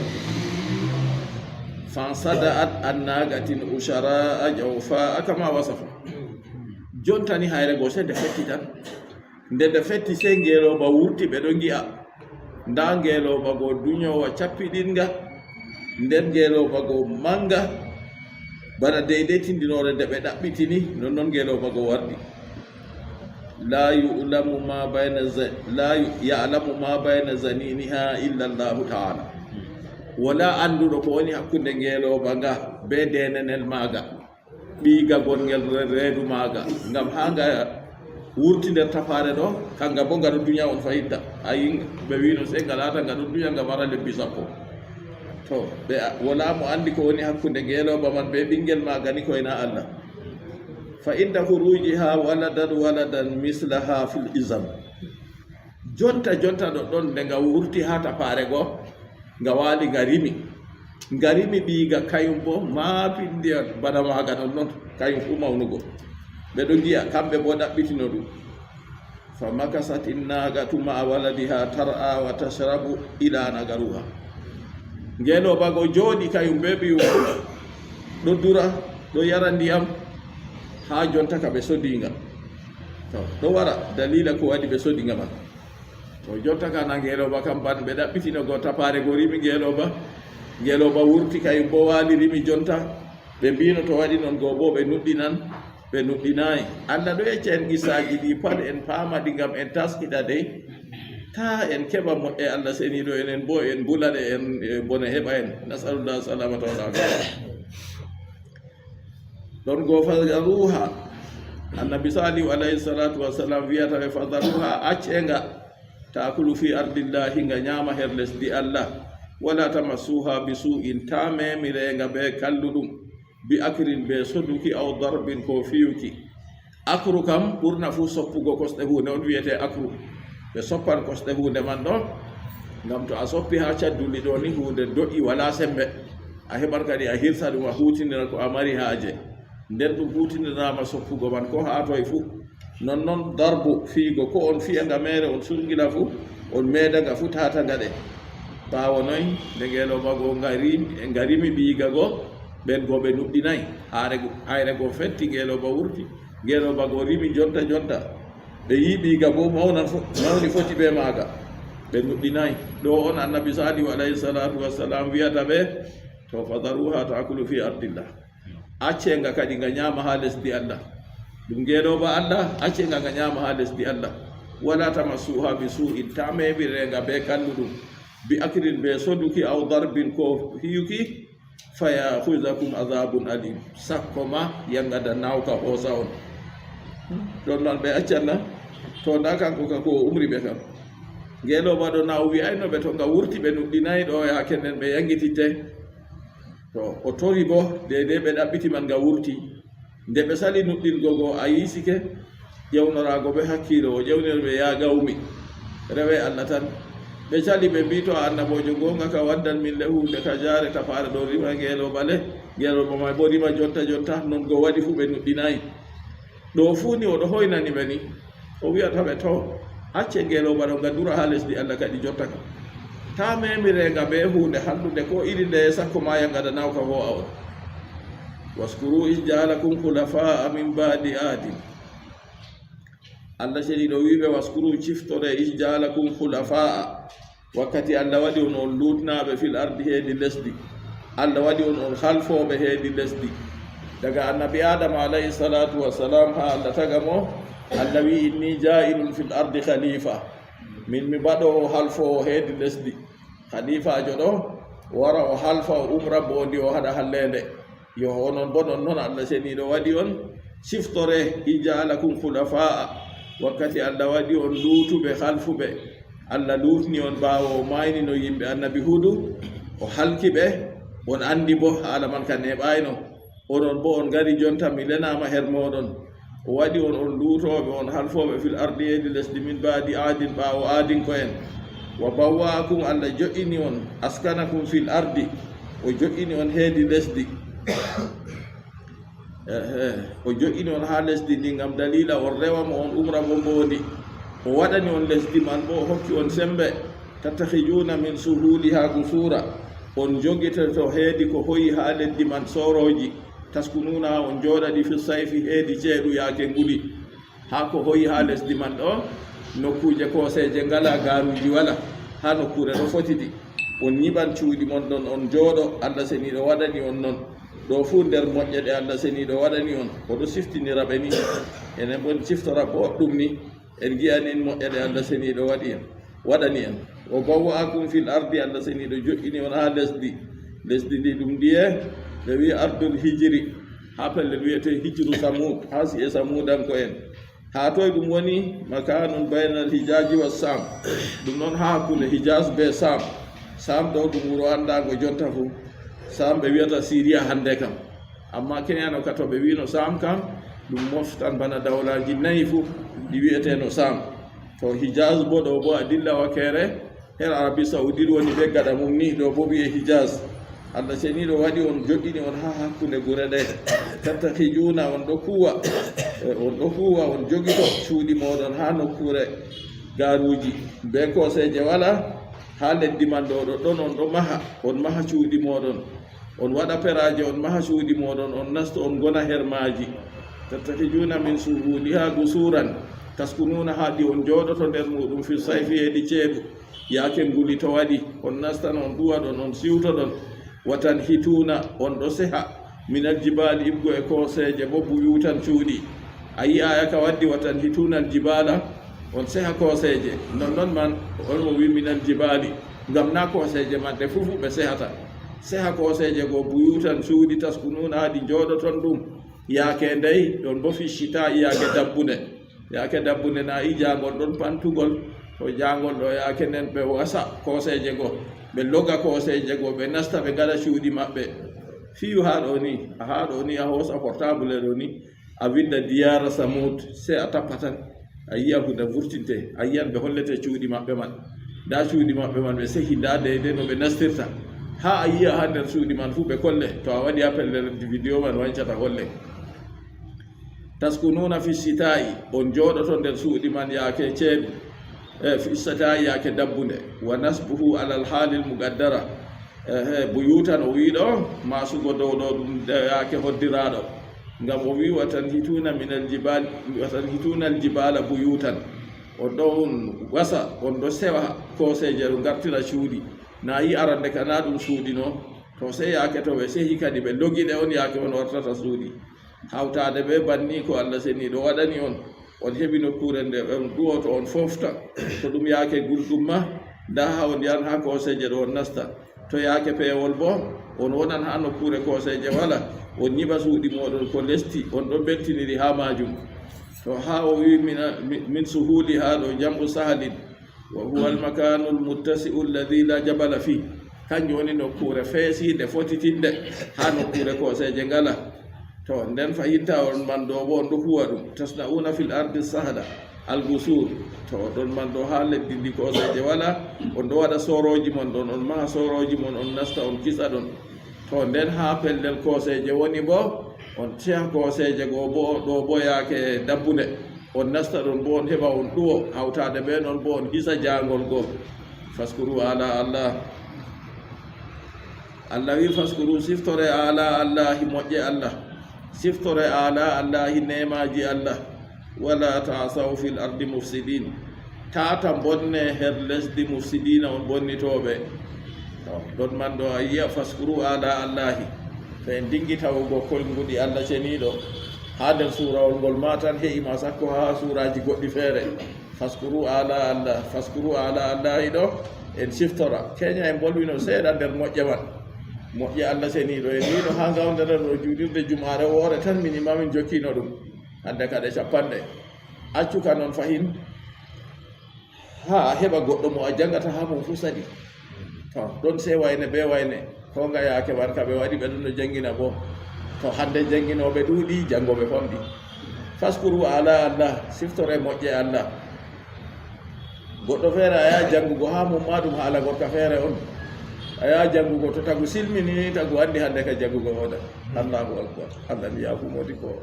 Fansada'at an naqatin ushara'a jawfa'a kama wasafa. Jonta ni hayre go sey nde fetti tan. Nde nde fetti sey ngeelooba wurti, ɓe ɗo ngi'a. Ndaa ngeelooba go duñoowa cappiɗinga. Nden ngeelooba go mannga. Bana deydey tindinoore nde ɓe ɗaɓɓitini, non non ngeelooba go wardi. La yu'lamu ma bayna za-, la yu-, ya'lamu ma bayna zaniniha illa Allahu ta'ala. Wala annduɗo ko woni hakkunde ngeelooba nga bee deenenel maaga. Ɓiiga gongel re-, reedu maaga, ngam haa nga wurti nder tapaare ɗo, kanga boo nga ɗo duña on fayitta. A yi ɓe wiino sey nga laata nga ɗo duña, nga mara lebbi sappo. To, ɓe a-, wala mo anndi ko woni hakkunde ngeelooba man bee ɓingel maaga ni, ko ena Allah. Fa inda khurujiha waladan waladan mislaha fil izam. Jonta, jonta ɗo ɗon, nde nga wurti haa tapaare go, nga waali, nga rimi. Nga rimi ɓiiga kayum boo, maa pinndi bana maaga non non, kayum fuu mawnugo. Ɓe ɗo ngi'a, kamɓe boo ɗaɓɓitino ɗum. Fa makasat innaqatu ma'a waladiha tar'a wa tashrabu ila naqaruha. Ngeelooba go jooɗi kayum bee ɓiyum fuu, ɗo dura, ɗo yara ndiyam, haa jonta ka ɓe sodi nga. To, ɗo wara daliila ko waɗi ɓe sodi nga man. To, jonta ka na ngeelooba kam ban, ɓe ɗaɓɓitino go tapaare go rimi ngeelooba. Ngeelooba wurti kayum boo waali rimi jonta. Ɓe mbiino to waɗi non go boo ɓe nuɗɗinan, ɓe nuɗɗinaay. Allah ɗo yecca en qissaaji ɗi pat, en paama ɗi ngam en taskita dey. Taa en keɓa moƴƴe Allah seniiɗo, enen boo en mbula ɗe, en, e, bone heɓa en. Nas'alullah salamata wal afiya. Ɗon go fadaruha. Annabi Salihu alayhi salatu wassalam wi'ata ɓe, fadaruha, acce nga, ta'kulu fi ardillahi, nga nyaama her lesdi Allah. Wala tamassuha bi su'in, taa memire nga be kalluɗum. Bi akrin, be soduki, aw darbin, ko fiyuki. Akru kam ɓurna fuu soppugo kosɗe huunde on wi'ete akru. Ɓe soppan kosɗe huunde man ɗo, ngam to a soppi haa cadduli ɗo ni huunde do'i wala sembe. A heɓan kadi a hirsa ɗum a huutinira ko a mari haaje. Nden ɗum huutinirama soppugo man ko haa toy fuu. Non non darbu fiyugo ko on fiya nga meere on surgila fuu, on meeda nga fuu tata nga ɗe. Ɓaawo noy nde ngeelooba go nga rim-, nga rimi ɓiiga go, ɓen go ɓe nuɗɗinay. Haare go, hayre go fetti ngeelooba wurti. Ngeelooba go rimi jonta jonta. Ɓe yi'i ɓiiga boo mawnan fo-, mawni foti bee maaga. Ɓe nuɗɗinaay. Ɗo on Annabi Salihu alayhi salatu wassalam wi'ata ɓe, to, fadaruha ta'kulu fi ardillah. Acce nga kadi nga nyaama haa lesdi Allah. Ɗum ngeelooba Allah, acce nga nga nyaama haa lesdi Allah. Wala tamassuha bi su'in, taa meemire nga bee kalluɗum. Bi akrin, bee soduki, aw darbin, koo fiyuki. Faya'khuzakum adhabun alim. Sakko ma yangada naawka hoosa on. Ɗon man ɓe accan na? To ndaa kanko ka ko o umri ɓe kam. Ngeelooba ɗo na o wi'ayno ɓe to nga wurti ɓe nuɗɗinaay ɗo yaake nden ɓe yangititte. To o tori bo deydey ɓe ɗaɓɓiti man nga wurti. Nde ɓe sali nuɗɗingo go a yiisike, ƴewnoraago bee hakkiilo, o ƴewnir ɓe, "Yaa qawmi, rewe Allah tan." Ɓe cali, ɓe mbii, "To a annaboojo goonga ka, waddan min le huunde ka jaare tapaare ɗo rima ngeelooba le, ngeelooba may boo rima jonta jonta." Non go waɗi fuu ɓe nuɗɗinaay. Ɗo fuu ni o ɗo hoynani ɓe ni. O wi'ata ɓe, "To, acce ngeelooba ɗo nga dura haa lesdi Allah kadi jonta ka." Ta memirenga be hunde hanndude ko iri nde sakko ma ya ngadanawka ho'a on. Waskuru is ja'alakum khulafa'a min ba'di adin. Allah seniɗo wiɓe waskuru ciftore is ja'alakum khulafa'a. Wakkati Allah waɗi on on lutnaɓe fil ardi hedi lesdi. Allah waɗi on on halfoɓe hedi lesdi. Daga annabi Adama alayhi salatu wassalam ha Allah taga mo, Allah wi inni ja'ilun fil ardi khalifa. Min mi baɗowo halfowo hedi lesdi. Khalifajo ɗo wara o halfa o umra bondi o haɗa hallende. Yo onon bo non non Allah seniɗo waɗi on. Ciftore ija'alakum khulafa'a. Wakkati Allah waɗi on lutuɓe halfuɓe. Allah lutni on ɓawo o maynino yimɓe annabi Hudu, o halki ɓe, on andi bo haala man ka neɓayno. Onon bo on ngari jonta mi lenama her moɗon. O waɗi on on lutoɓe, on halfoɓe fil ardi hedi lesdi min ba'di adin ɓawo adinko en. Wa bawwa'akum, Allah jo'ini on, askanakum fil ardi, o jo'ini on hedi lesdi. Ehe, o jo'ini on ha lesdi ndi ngam dalila on rewa mo on umra bo mbondi. O waɗani on lesdi man bo o hokki on sembe. Tattakhijuna min suhuliha gusura. On jogitoto hedi ko hoyi ha leddi man soroji. Taskununa on joɗaɗi fi sayfi hedi ceeɗu yake nguli. Ha ko hoyi ha lesdi man ɗo, nokkuje koseje ngala, garuji wala. Ha nokkure ɗo fotidi. On nyiɓan cuuɗi mon ɗon, on jooɗo, Allah seniɗo waɗani on non. Ɗo fu nder moƴƴe ɗe Allah seniɗo waɗani on. Oɗo siftinira ɓe ni. Enen bon ciftora boɗɗum ni. En ngi'ani en moƴƴe ɗe Allah seniɗo waɗi en, waɗani en. O bawwa'akum fil ardi, Allah seniɗo jo'ini on ha lesdi. Lesdi ndi ɗum ndiye? Ɓe wi ardul hijri. Ha pellel wiyete hijru Samud, ha si'e Samudanko en. Ha toy ɗum woni? Makanun baynal Hijaji wa Sam. Ɗum non ha hakkunde Hijaz be Sam. Sam ɗo ɗum wuro andago jonta fu. Sam ɓe wiyata Siriya hande kam. Amma kenyano ka to ɓe wino Sam kam, ɗum moftan bana dawlaji nayi fu ɗi wi'eteno Sam. To Hijaz bo ɗo bo a dilla wakere, her Arabi Saudi ɗo woni be gaɗa mum ni, ɗo bo wi'e Hijaz. Allah seniɗo waɗi on, joɗɗini on ha hakkunde gure ɗe. Tattakhijuna, on ɗo kuwa, eh, on ɗo kuwa, on jogito cuuɗi moɗon ha nokkure garuji. Be koseje wala, ha leddi man ɗo, ɗo ɗon on ɗo maha, on maha cuuɗi moɗon. On waɗa peraje, on maha cuuɗi moɗon, on nasta, on gona her maji. Tattakhijuna min suhuliha gusuran, taskununa, ha ɗi on joɗoto nder muɗum, fi sayfi, hedi ceeɗu. Yaake nguli to waɗi, on nastan, on ɗuwaɗon, on siwtoɗon. Wa tanhituna, on ɗo seha, minal jibali, iggo e koseje bo, buyutan, cuuɗi. A yi'a ya ka waddi, wa tanhituna al jibala, on seha koseje. Non non man, on o wi minal jibali, ngam na koseje man ɗe fufu ɓe sehata. Seha koseje go, buyutan, cuuɗi, taskununa, ha ɗi joɗoton ɗum. Yaake ndey, ɗon bo fi shita, yaake dabbunde. Yaake dabbunde na i jangol ɗon pantugol, to jangol ɗo yaake nden ɓe wasa koseje go, ɓe loga koseje go, ɓe nasta, ɓe ngaɗa cuuɗi maɓɓe. Fiyu ha ɗo ni, a ha ɗo ni, a hosa portable ɗo ni, a winda Diyara Samud, sey a tappa tan, a yi'a huda vurtinte, a yi'an ɓe hollete cuuɗi maɓɓe man. Nda cuuɗi maɓɓe man, ɓe sehi, nda deydey no ɓe nastirta. Ha a yi'a ha nder cuuɗi man fu ɓe kolle, to a waɗi ha pellel video man wancata holle. Taskununa fi shita'i, on joɗoto nder cuuɗi man yaake ceeɗu, e fi shita'i, yaake dabbunde. Wa nasbuhu alal halil muqaddara. Ehe, buyutan o wi ɗo, masugo dow ɗo ɗum de yaake hoddiraɗo. Ngam o wi, "Wa tanhituna minal jibal, wa tanhituna al jibala buyutan." On ɗo on wasa, on ɗo sewa koseje, ɗo ngartira cuuɗi. Na yi arande ka na ɗum cuuɗi no. To sey yaake to ɓe sehi kadi ɓe logi ɗe, on yaake on wartata cuuɗi. Hawtaade be banni ko Allah seniiɗo waɗani on. On heɓi nokkuure nde on ɗuwoto, on fofta. To ɗum yaake gulɗum ma, ndaa haa on yahan haa kooseeje ɗo on nasta. To yaake peewol boo, on wonan haa nokkuure kooseeje wala, on nyiɓa suuɗi mooɗon ko lesdi, on ɗon mbeltiniri haa maajum. To haa o wi'i min, min suhuuli haa ɗo jam'u sahalin, wa huwa al-makaanu al-muttasi'u alladhi la jabala fih. Kanjum woni nokkuure feesiinde, fotitiinde, haa nokkuure kooseeje ngala. To, nden fahinta on man ɗo boo, on ɗo huwa ɗum. Tasna'una fil ardi sahla al-gusur. To, ɗon man ɗo haa leddi ndi kooseeje wala, on ɗo waɗa soorooji mon ɗon, on maha soorooji mon, on nasta, on kisa ɗon. To, nden haa pellel kooseeje woni boo, on seha kooseeje goo boo, ɗo boo yaake dabbunde. On nasta ɗon boo, on heɓa on ɗuwo, hawtaade bee non boo, on hisa jaangol goo. Faskuru ala Allah. Allah wi faskuru, siftore ala Allahi moƴƴe Allah. Siftore ala Allahi neemaji Allah. Wala ta'saw fil ardi mufsidin. Tata bonne her lesdi mufsidina, on bonnitooɓe. To, ɗon man ɗo a yiya faskuru ala Allahi. To en dingi tawugo konguɗi Allah ceniiɗo. Haa nder suurawol ngol ma tan he'i ma sakko haa suuraaji goɗɗi feere. Faskuru ala Allah, faskuru ala Allahi ɗo, en siftora. Keenya en mbolwino seeɗa nder moƴƴe man. Moƴƴe Allah seniiɗo en wiino haa ngawnderen ɗo juulirde jumaare woore tan minimum min jokkino ɗum. Hannde kade cappanɗe. Accu ka non fahin. Haa a heɓa goɗɗo mo a jangata haa mum fuu sali. To, ɗon sey wayne bee wayne. Ko nga yaake man ka ɓe waɗi ɓe ɗon no jangina boo. To, hannde janginooɓe ɗuuɗi, janngooɓe famɗi. Faskuru ala Allah, siftore moƴƴe Allah. Goɗɗo feere a yaha janngugo haa mum ma ɗum haala gorka feere on. A yaha janngugo to tagu silmini, tagu anndi hannde ka janngugo wooda. Allahu akbar. Allah mi yaafu moodi ko.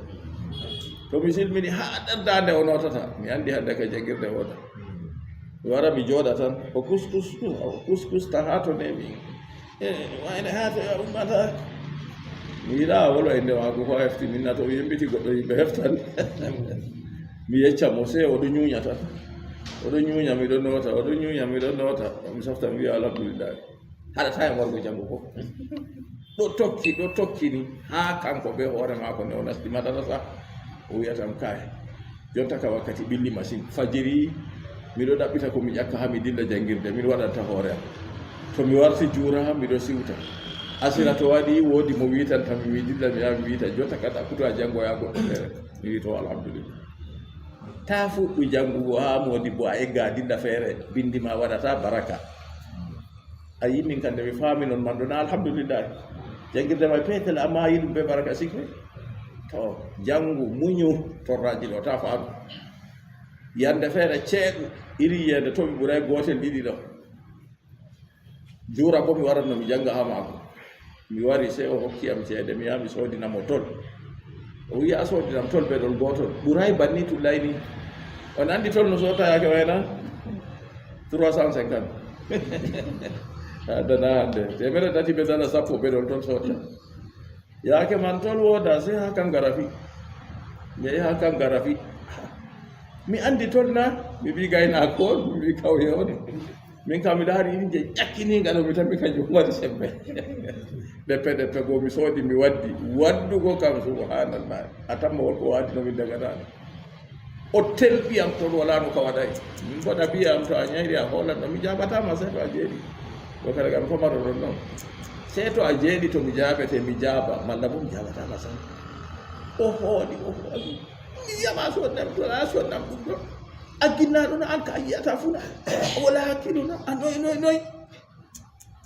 To mi silmini haa nder daande o nootata, mi anndi hannde ka janngirde wooda. Mi wara mi jooɗa tan, o kuskus, o kuskus ta haa to nemi. Eh, wayne haa to ya ummata. Mi yiɗa wolo e nde maako ko a hefti min na to mi yembiti goɗɗo yimɓe heftan. Mi yecca mo sey o ɗo nyunya tan. O ɗo nyunya mi ɗo noota, o ɗo nyunya mi ɗo noota. Mi softa mi wiya alhamdulillah. Haɗata e wargo janngo ko. Ɗo tokki, ɗo tokki ni haa kanko bee hoore maako nde o nasti madarasa. O wi'atam kaay. Jonta ka wakkati ɓilli masin. Fajiri, miɗo ɗaɓɓita ko mi ƴakka haa mi dilla janngirde, miɗo waɗanta hoore am. To mi warti juura, miɗo siwta. Asira to waɗi, woodi mo wiitanta mi, mi dilla, mi yaha mi wiita. Jonta ka ɗaɓɓuto a janngo yaa goɗɗo feere. Mi wi'i to, alhamdulillah. Taa fuɗɗu janngugo haa moodi bo a egga a dilla feere, binndi ma waɗata baraka. A yimmin kan nde mi faami non man ɗo na alhamdulillah. Janngirde may peetel amma a yi ɗum bee baraka sikki. To, janngu, muñu, torraaji ɗo, taa faami. Yande feere ceeɗu, iri yende toɓi ɓuray gootel ɗiɗi ɗo. Juura bo mi waran no mi jannga haa maako. Mi wari sey o hokki am ceede, mi yaha mi soodina mo tol. O wi'i a soodinam tol beɗol gootol. Ɓuray banni tullay ni. On anndi tol no soota yaake wayna? Trois cent cinquante. Adana hannde. Teemere tati be dala sappo beɗol tol soota. Yaake man tol wooda sey haa Kangarafi. Mi yehi haa Kangarafi. Mi anndi tol na? Mi wi'i gaynaako on, mi wi'i kawye on. Min kam mi laari inje ƴakkiniinga ɗo, mi tammi kanjum waɗi sembe. Ɗeppe ɗeppe go mi soodi, mi waddi. Waddugo kam, subhanallah. A tamma won ko waadino min daga naane. O telɓi am toon, walaa no ka waɗay. Min mboɗa mbiya am, to a ñayri a hoolan ɗo, mi jaabataa ma, sey to a jeeɗi. Ko kala kam famaro ɗon noon. Sey to a jeeɗi to mi jaabete, mi jaaba, malla bo mi jaabataa ma sam. O hooɗi, o hooɗi. Mi wi'a ma sonnam to, a sonnam ɗum ɗo. A ginnaaɗo na, an ka a yi'ata fuu na. A wala hakkiilo na, a noy, noy, noy.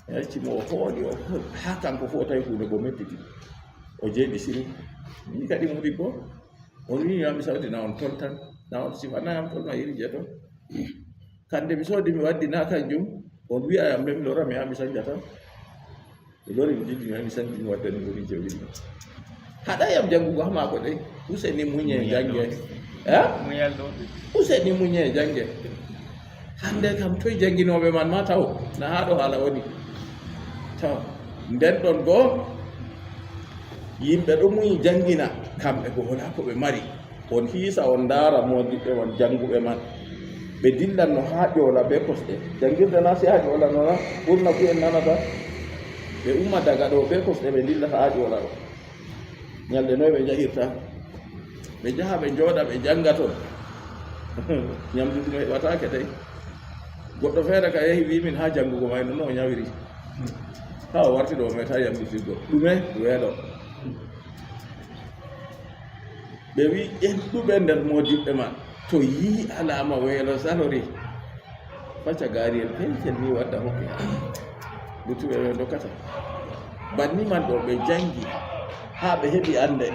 Yacci mo o hooɗi, o hooɗi. Haa kanko fuu o tawi huunde go mettiti. O jeeɗi sini. Min kadi moɗi bo. O wi'i, "Yo mi sawti na on tol tan. Na on sifanay am tol ma iri je ton." Kande mi soodi mi waddi na kanjum. On wi'a yam nden mi lora mi yaa mi sanja tan. Mi lori mi jiddi mi yaa mi sanji mi waddani mo iri je o wi'i. Haɗa yam jangugo haa maako de. Useni muñe Muñal jange. Ɗo. Eh? Muñal ɗo. Useni muñe jange. Hannde kam toy jannginooɓe man ma taw na haa ɗo haala woni. Taw nden ɗon goo yimɓe ɗo muyi janngina kamɓe goo wala ko ɓe mari. On hiisa on ndaara moodiɓɓe man jannguɓe man ɓe dillanno haa ƴoola bee kosɗe. Janngirde na sey haa ƴoola nona ɓurna fuu en nanata ɓe umma daga ɗo bee kosɗe ɓe ndillata haa ƴoola ɗo. Ñalɗe noy ɓe njahirta? Ɓe njaha ɓe njooɗa ɓe njannga ton. Ñamdu ɗum heɓataake dey. Goɗɗo feere ka yehi wi'i min haa janngugo may noon o ñawiri. Haa o warti ɗo o meetaa yamɗitirgo. Ɗume? Weelo. Ɓe wi'i ƴenɗuɓe nder moodiɓɓe man to yi'i alaama weelo salori. Facca gaariyel peetel ni wadda hokke. Luttuɓe ɓe dokkata. Banni man ɗo ɓe janngi haa ɓe heɓi annde.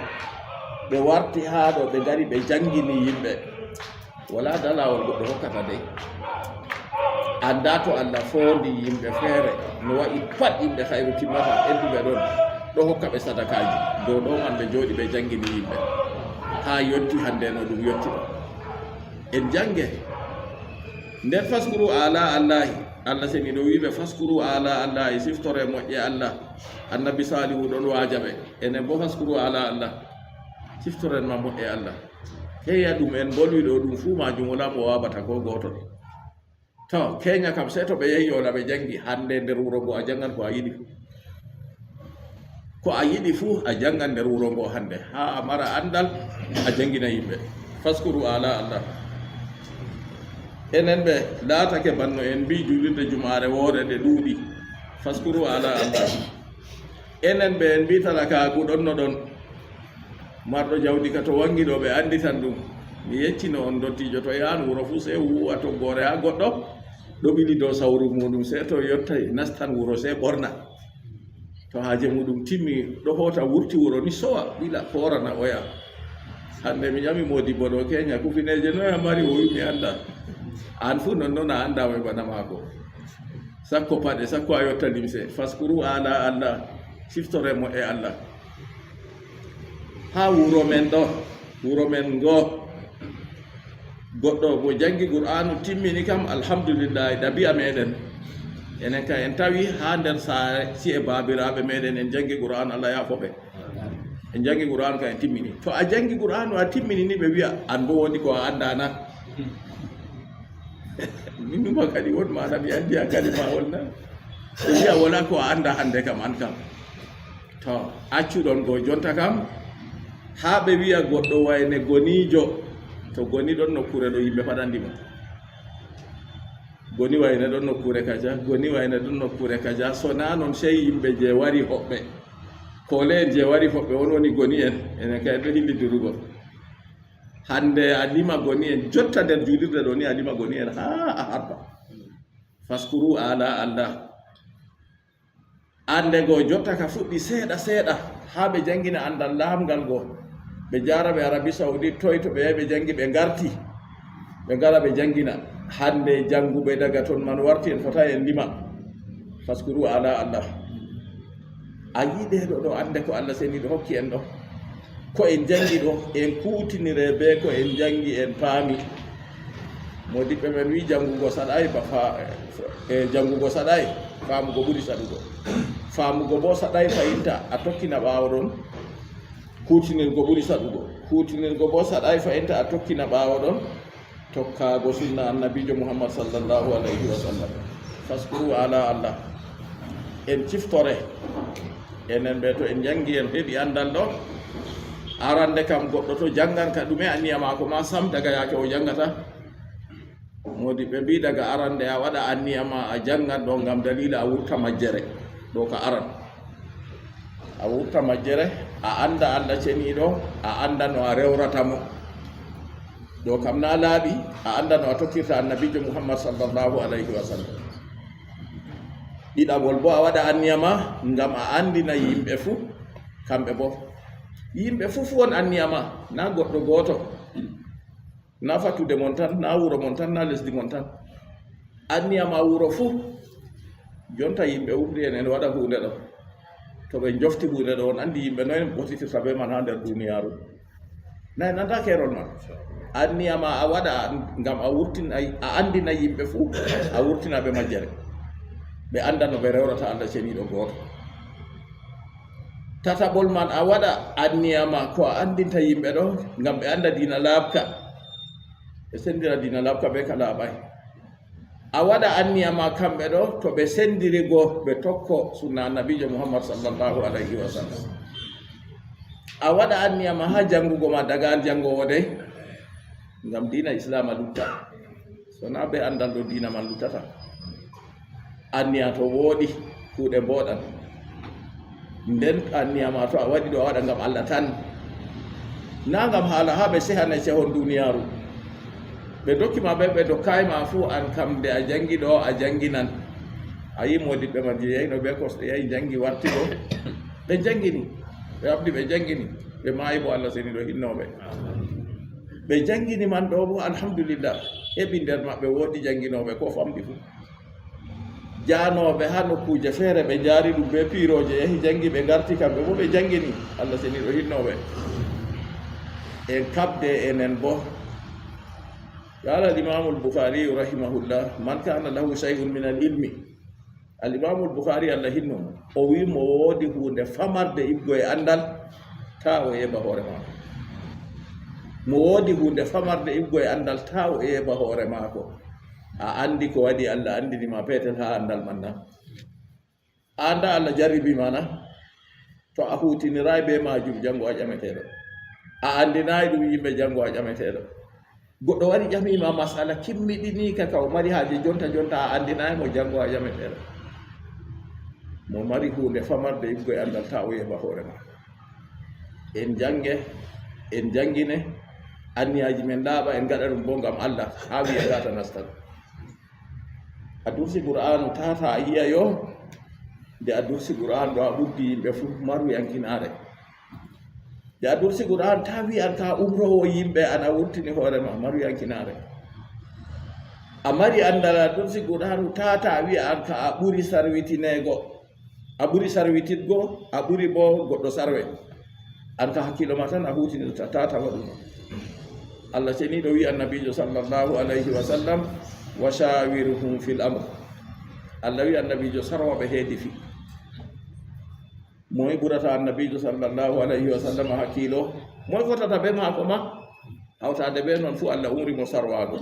Ɓe warti haa ɗo ɓe ngari ɓe janngini yimɓe. Walaa dalawol goɗɗo hokkata dey. Anndaa to Allah foondi yimɓe feere no wa'i pat yimɓe hayru timmata ɓedduɓe ɗon ɗo hokka ɓe sadakaaji. Dow ɗo man ɓe jooɗi ɓe janngini yimɓe haa yonti hannde no ɗum yotti ɗo. En jannge nder faskuru ala Allahi. Allah seniiɗo wi'i ɓe, "Faskuru ala Allah, e siftore moƴƴe Allah." Annabi Salihu ɗon waaja ɓe. Enen bo, "Faskuru ala Allah, siftoren ma moƴƴe Allah." Keya ɗum en bolwi ɗo, ɗum fuu maajum walaa mo waabata ko gooto. To, keenya kam, sey to ɓe yehi Yola ɓe janngi. Hannde nder wuro ngo a janngan ko a yiɗi fuu. Ko a yiɗi fuu a janngan nder wuro ngo hannde. Haa a mara anndal, a janngina yimɓe. Faskuru ala Allah. Enen ɓe laatake banno en mbii juulirde jumaare woore nde ɗuuɗi. Faskuru ala Allah. Enen ɓe en mbii talakaagu ɗon no ɗon. Marɗo jawdi ka to wanngi ɗo ɓe annditan ɗum. Mi yeccino on dottijo to yahan wuro fuu sey wuuwa toggoore haa goɗɗo ɗo ɓili dow sawru muuɗum, sey to yottay nastan wuro sey ɓorna. To haaje muuɗum timmi ɗo hoota wurti wuro ni sowa ɓila foorana oya. Hannde mi ƴami moodibbo ɗo keenya kufineeje noye a mari, o wi'i mi anndaa. Aan fuu non non a anndaa mo e bana maako. Sakko paɗe, sakko a yotta limse. Faskuru ala Allah, siftore moƴƴe Allah. Haa wuro men ɗo, wuro men ngo, goɗɗo mo janngi Qur'aanu timmini kam, alhamdulillahi, ɗabi'a meɗen. Enen ka en tawi haa nder saare, ci'e baabiraaɓe meɗen, en janngi Qur'aanu, Allah yaafo ɓe. En janngi Qur'aanu ka en timmini. To a janngi Qur'aanu a timmini ni ɓe wi'a, "Aan bo woodi ko a anndaa na?" Min numa kadi won maana mi anndi a kalimawol na. Ɓe wi'a, "Wala ko a anndaa hannde kam, aan kam." To, accu ɗon go jonta kam, haa ɓe wi'a goɗɗo wayne goniijo. To goni ɗon nokkuure ɗo yimɓe paɗandi mo. Goni wayne ɗon nokkuure kaja, goni wayne ɗon nokkuure kaja. So naa non sey yimɓe je wari hoɓɓe. Koole en je wari hoɓɓe, on woni goni en. Enen kay en ɗo hilli durugo. Hannde a lima goni en, jotta nder juulirde ɗo ni a lima goni en haa a harba. Faskuru ala Allah. Annde go jotta ka fuɗɗi seeɗa seeɗa, haa ɓe janngina anndal laamngal go. Ɓe jaara ɓe Arabi Saudi, toy to ɓe yahi ɓe janngi, ɓe ngarti. Ɓe ngara ɓe janngina. Hannde jannguɓe daga ton man warti, en fotaay en lima. Faskuru ala Allah. A yi'i ɗe ɗo, ɗo annde ko Allah seniiɗo hokki en ɗo. Ko en janngi ɗo, en kuutinire bee ko en janngi, en paami. Moodiɓɓe men wi'i, "Janngugo saɗaay ba fa-, e, janngugo saɗaay, faamugo ɓuri saɗugo. Faamugo boo saɗaay fayinta, a tokkina ɓaawo ɗon. Kuutinirgo ɓuri saɗugo. Kuutinirgo boo saɗaay fayinta, a tokkina ɓaawo ɗon." Tokkaago sunna Annabiijo Muhammad sallallahu alayhi wa sallam. Faskuru ala Allah. En ciftore. Enen ɓe to en janngi, en heɓi anndal ɗo. Arande kam goɗɗo to janngan ka ɗume anniya maako ma sam daga yaake o janngata. Moodiɓɓe mbii daga arande a waɗa anniya ma a janngan ɗo ngam daliila a wurta majjere. Ɗo ka aran. A wurta majjere, a annda Allah ceniiɗo, a annda no a rewrata mo. Ɗo kam na laaɓi, a annda no a tokkirta Annabiijo Muhammad sallallahu alayhi wa sallam. Ɗiɗaɓol boo a waɗa anniya ma ngam a anndina yimɓe fuu, kamɓe boo. Yimɓe fuu fuu on anniya ma, na goɗɗo gooto. Na fattude mon tan, na wuro mon tan, na lesdi mon tan. Anniya ma wuro fuu. Jonta yimɓe wurdi en, en waɗa huunde ɗo. To ɓe njofti huunde ɗo, on anndi yimɓe noy ɓotitirta bee man haa nder duniyaaru. Na en annda keerol man. Anniya ma a waɗa ngam a wurtina, a anndina yimɓe fuu, a wurtina ɓe majjere. Ɓe annda no ɓe rewrata Allah ceniiɗo gooto. Tataɓol man, a waɗa anniya ma ko a anndinta yimɓe ɗo, ngam ɓe annda diina laaɓka. Ɓe senndira diina laaɓka bee ka laaɓaay. A waɗa anniya ma kamɓe ɗo, to ɓe senndiri go, ɓe tokko sunna Annabiijo Muhammad sallallahu alayhi wa sallam. A waɗa anniya ma haa janngugo ma daga an janngoowo dey, ngam diina Islaama lutta. So naa bee anndal ɗo diina man luttata. Anniya to wooɗi, kuuɗe mbooɗan. Nden anniya ma to a waɗi ɗo, a waɗa ngam Allah tan. Naa ngam haala haa ɓe sehane sehon duniyaaru. Ɓe dokki ma ɓe, ɓe dokkaay ma fuu, an kam nde a janngi ɗo, a jannginan. A yi moodiɓɓe man je yahino bee kosɗe, yahi janngi, warti ɗo. Ɓe janngini, ɓe haɓdi, ɓe janngini. Ɓe maayi bo, Allah seniiɗo hinnooɓe. Ɓe janngini man ɗo bo, alhamdulillah. Heɓi nder maɓɓe woodi jannginooɓe ko famɗi fuu. Jaanooɓe haa nokkuuje feere, ɓe njaari ɗum bee piirooje, yahi janngi, ɓe ngarti kamɓe bo, ɓe janngini. Allah seniiɗo hinnooɓe. En kaɓde enen bo. قال الإمام البخاري رحمه الله: من كان له شيء من العلم. Al Imaamu Al Bukhaari, Allah hinno mo, o wi mo woodi huunde famarde ibgo e anndal, taa o yeeɓa hoore maako. Mo woodi huunde famarde ibgo e anndal, taa o yeeɓa hoore maako. A anndi ko waɗi Allah anndini ma peetel haa anndal man na? A annda Allah jarribi ma na? To a huutiniraay bee maajum, janngo a ƴameteeɗo. A anndinaay ɗum yimɓe, janngo a ƴameteeɗo. Goɗɗo wari ƴami ma masala kimmiɗiniika ka o mari haaje jonta jonta, a anndinaay mo, janngo a ƴameteeɗo. Mo mari huunde famarde ibgo e anndal, taa o yeeɓa hoore ma. En jannge, en janngine, anniyaaji men laaɓa, en ngaɗa ɗum boo ngam Allah, haa wi'e taa ta nastan. A dursi Qur'aanu taa ta yi'a yo, nde a dursi Qur'aanu ɗo a ɓuddi yimɓe fuu, maru yankinaare. Nde a dursi Qur'aanu taa wi'an ka umroowo yimɓe, an a wurtini hoore ma, maru yankinaare. A mari anndal a dursi Qur'aanu taa ta wi'an ka a ɓuri sarwitineego. A ɓuri sarwititgo, a ɓuri boo goɗɗo sarwe. An ka hakkiilo ma tan a huutinirta, taa tawa ɗum. Allah ceniiɗo wi Annabiijo sallallahu alayhi wa sallam: "Wa shaawirhum fil amr." Allah wi Annabiijo sarwa ɓe heedi fii. Moy ɓurata Annabiijo sallallahu alayhi wa sallam hakkiilo? Moy fotata bee maako ma? Hawtaade bee non fuu, Allah umri mo sarwaago.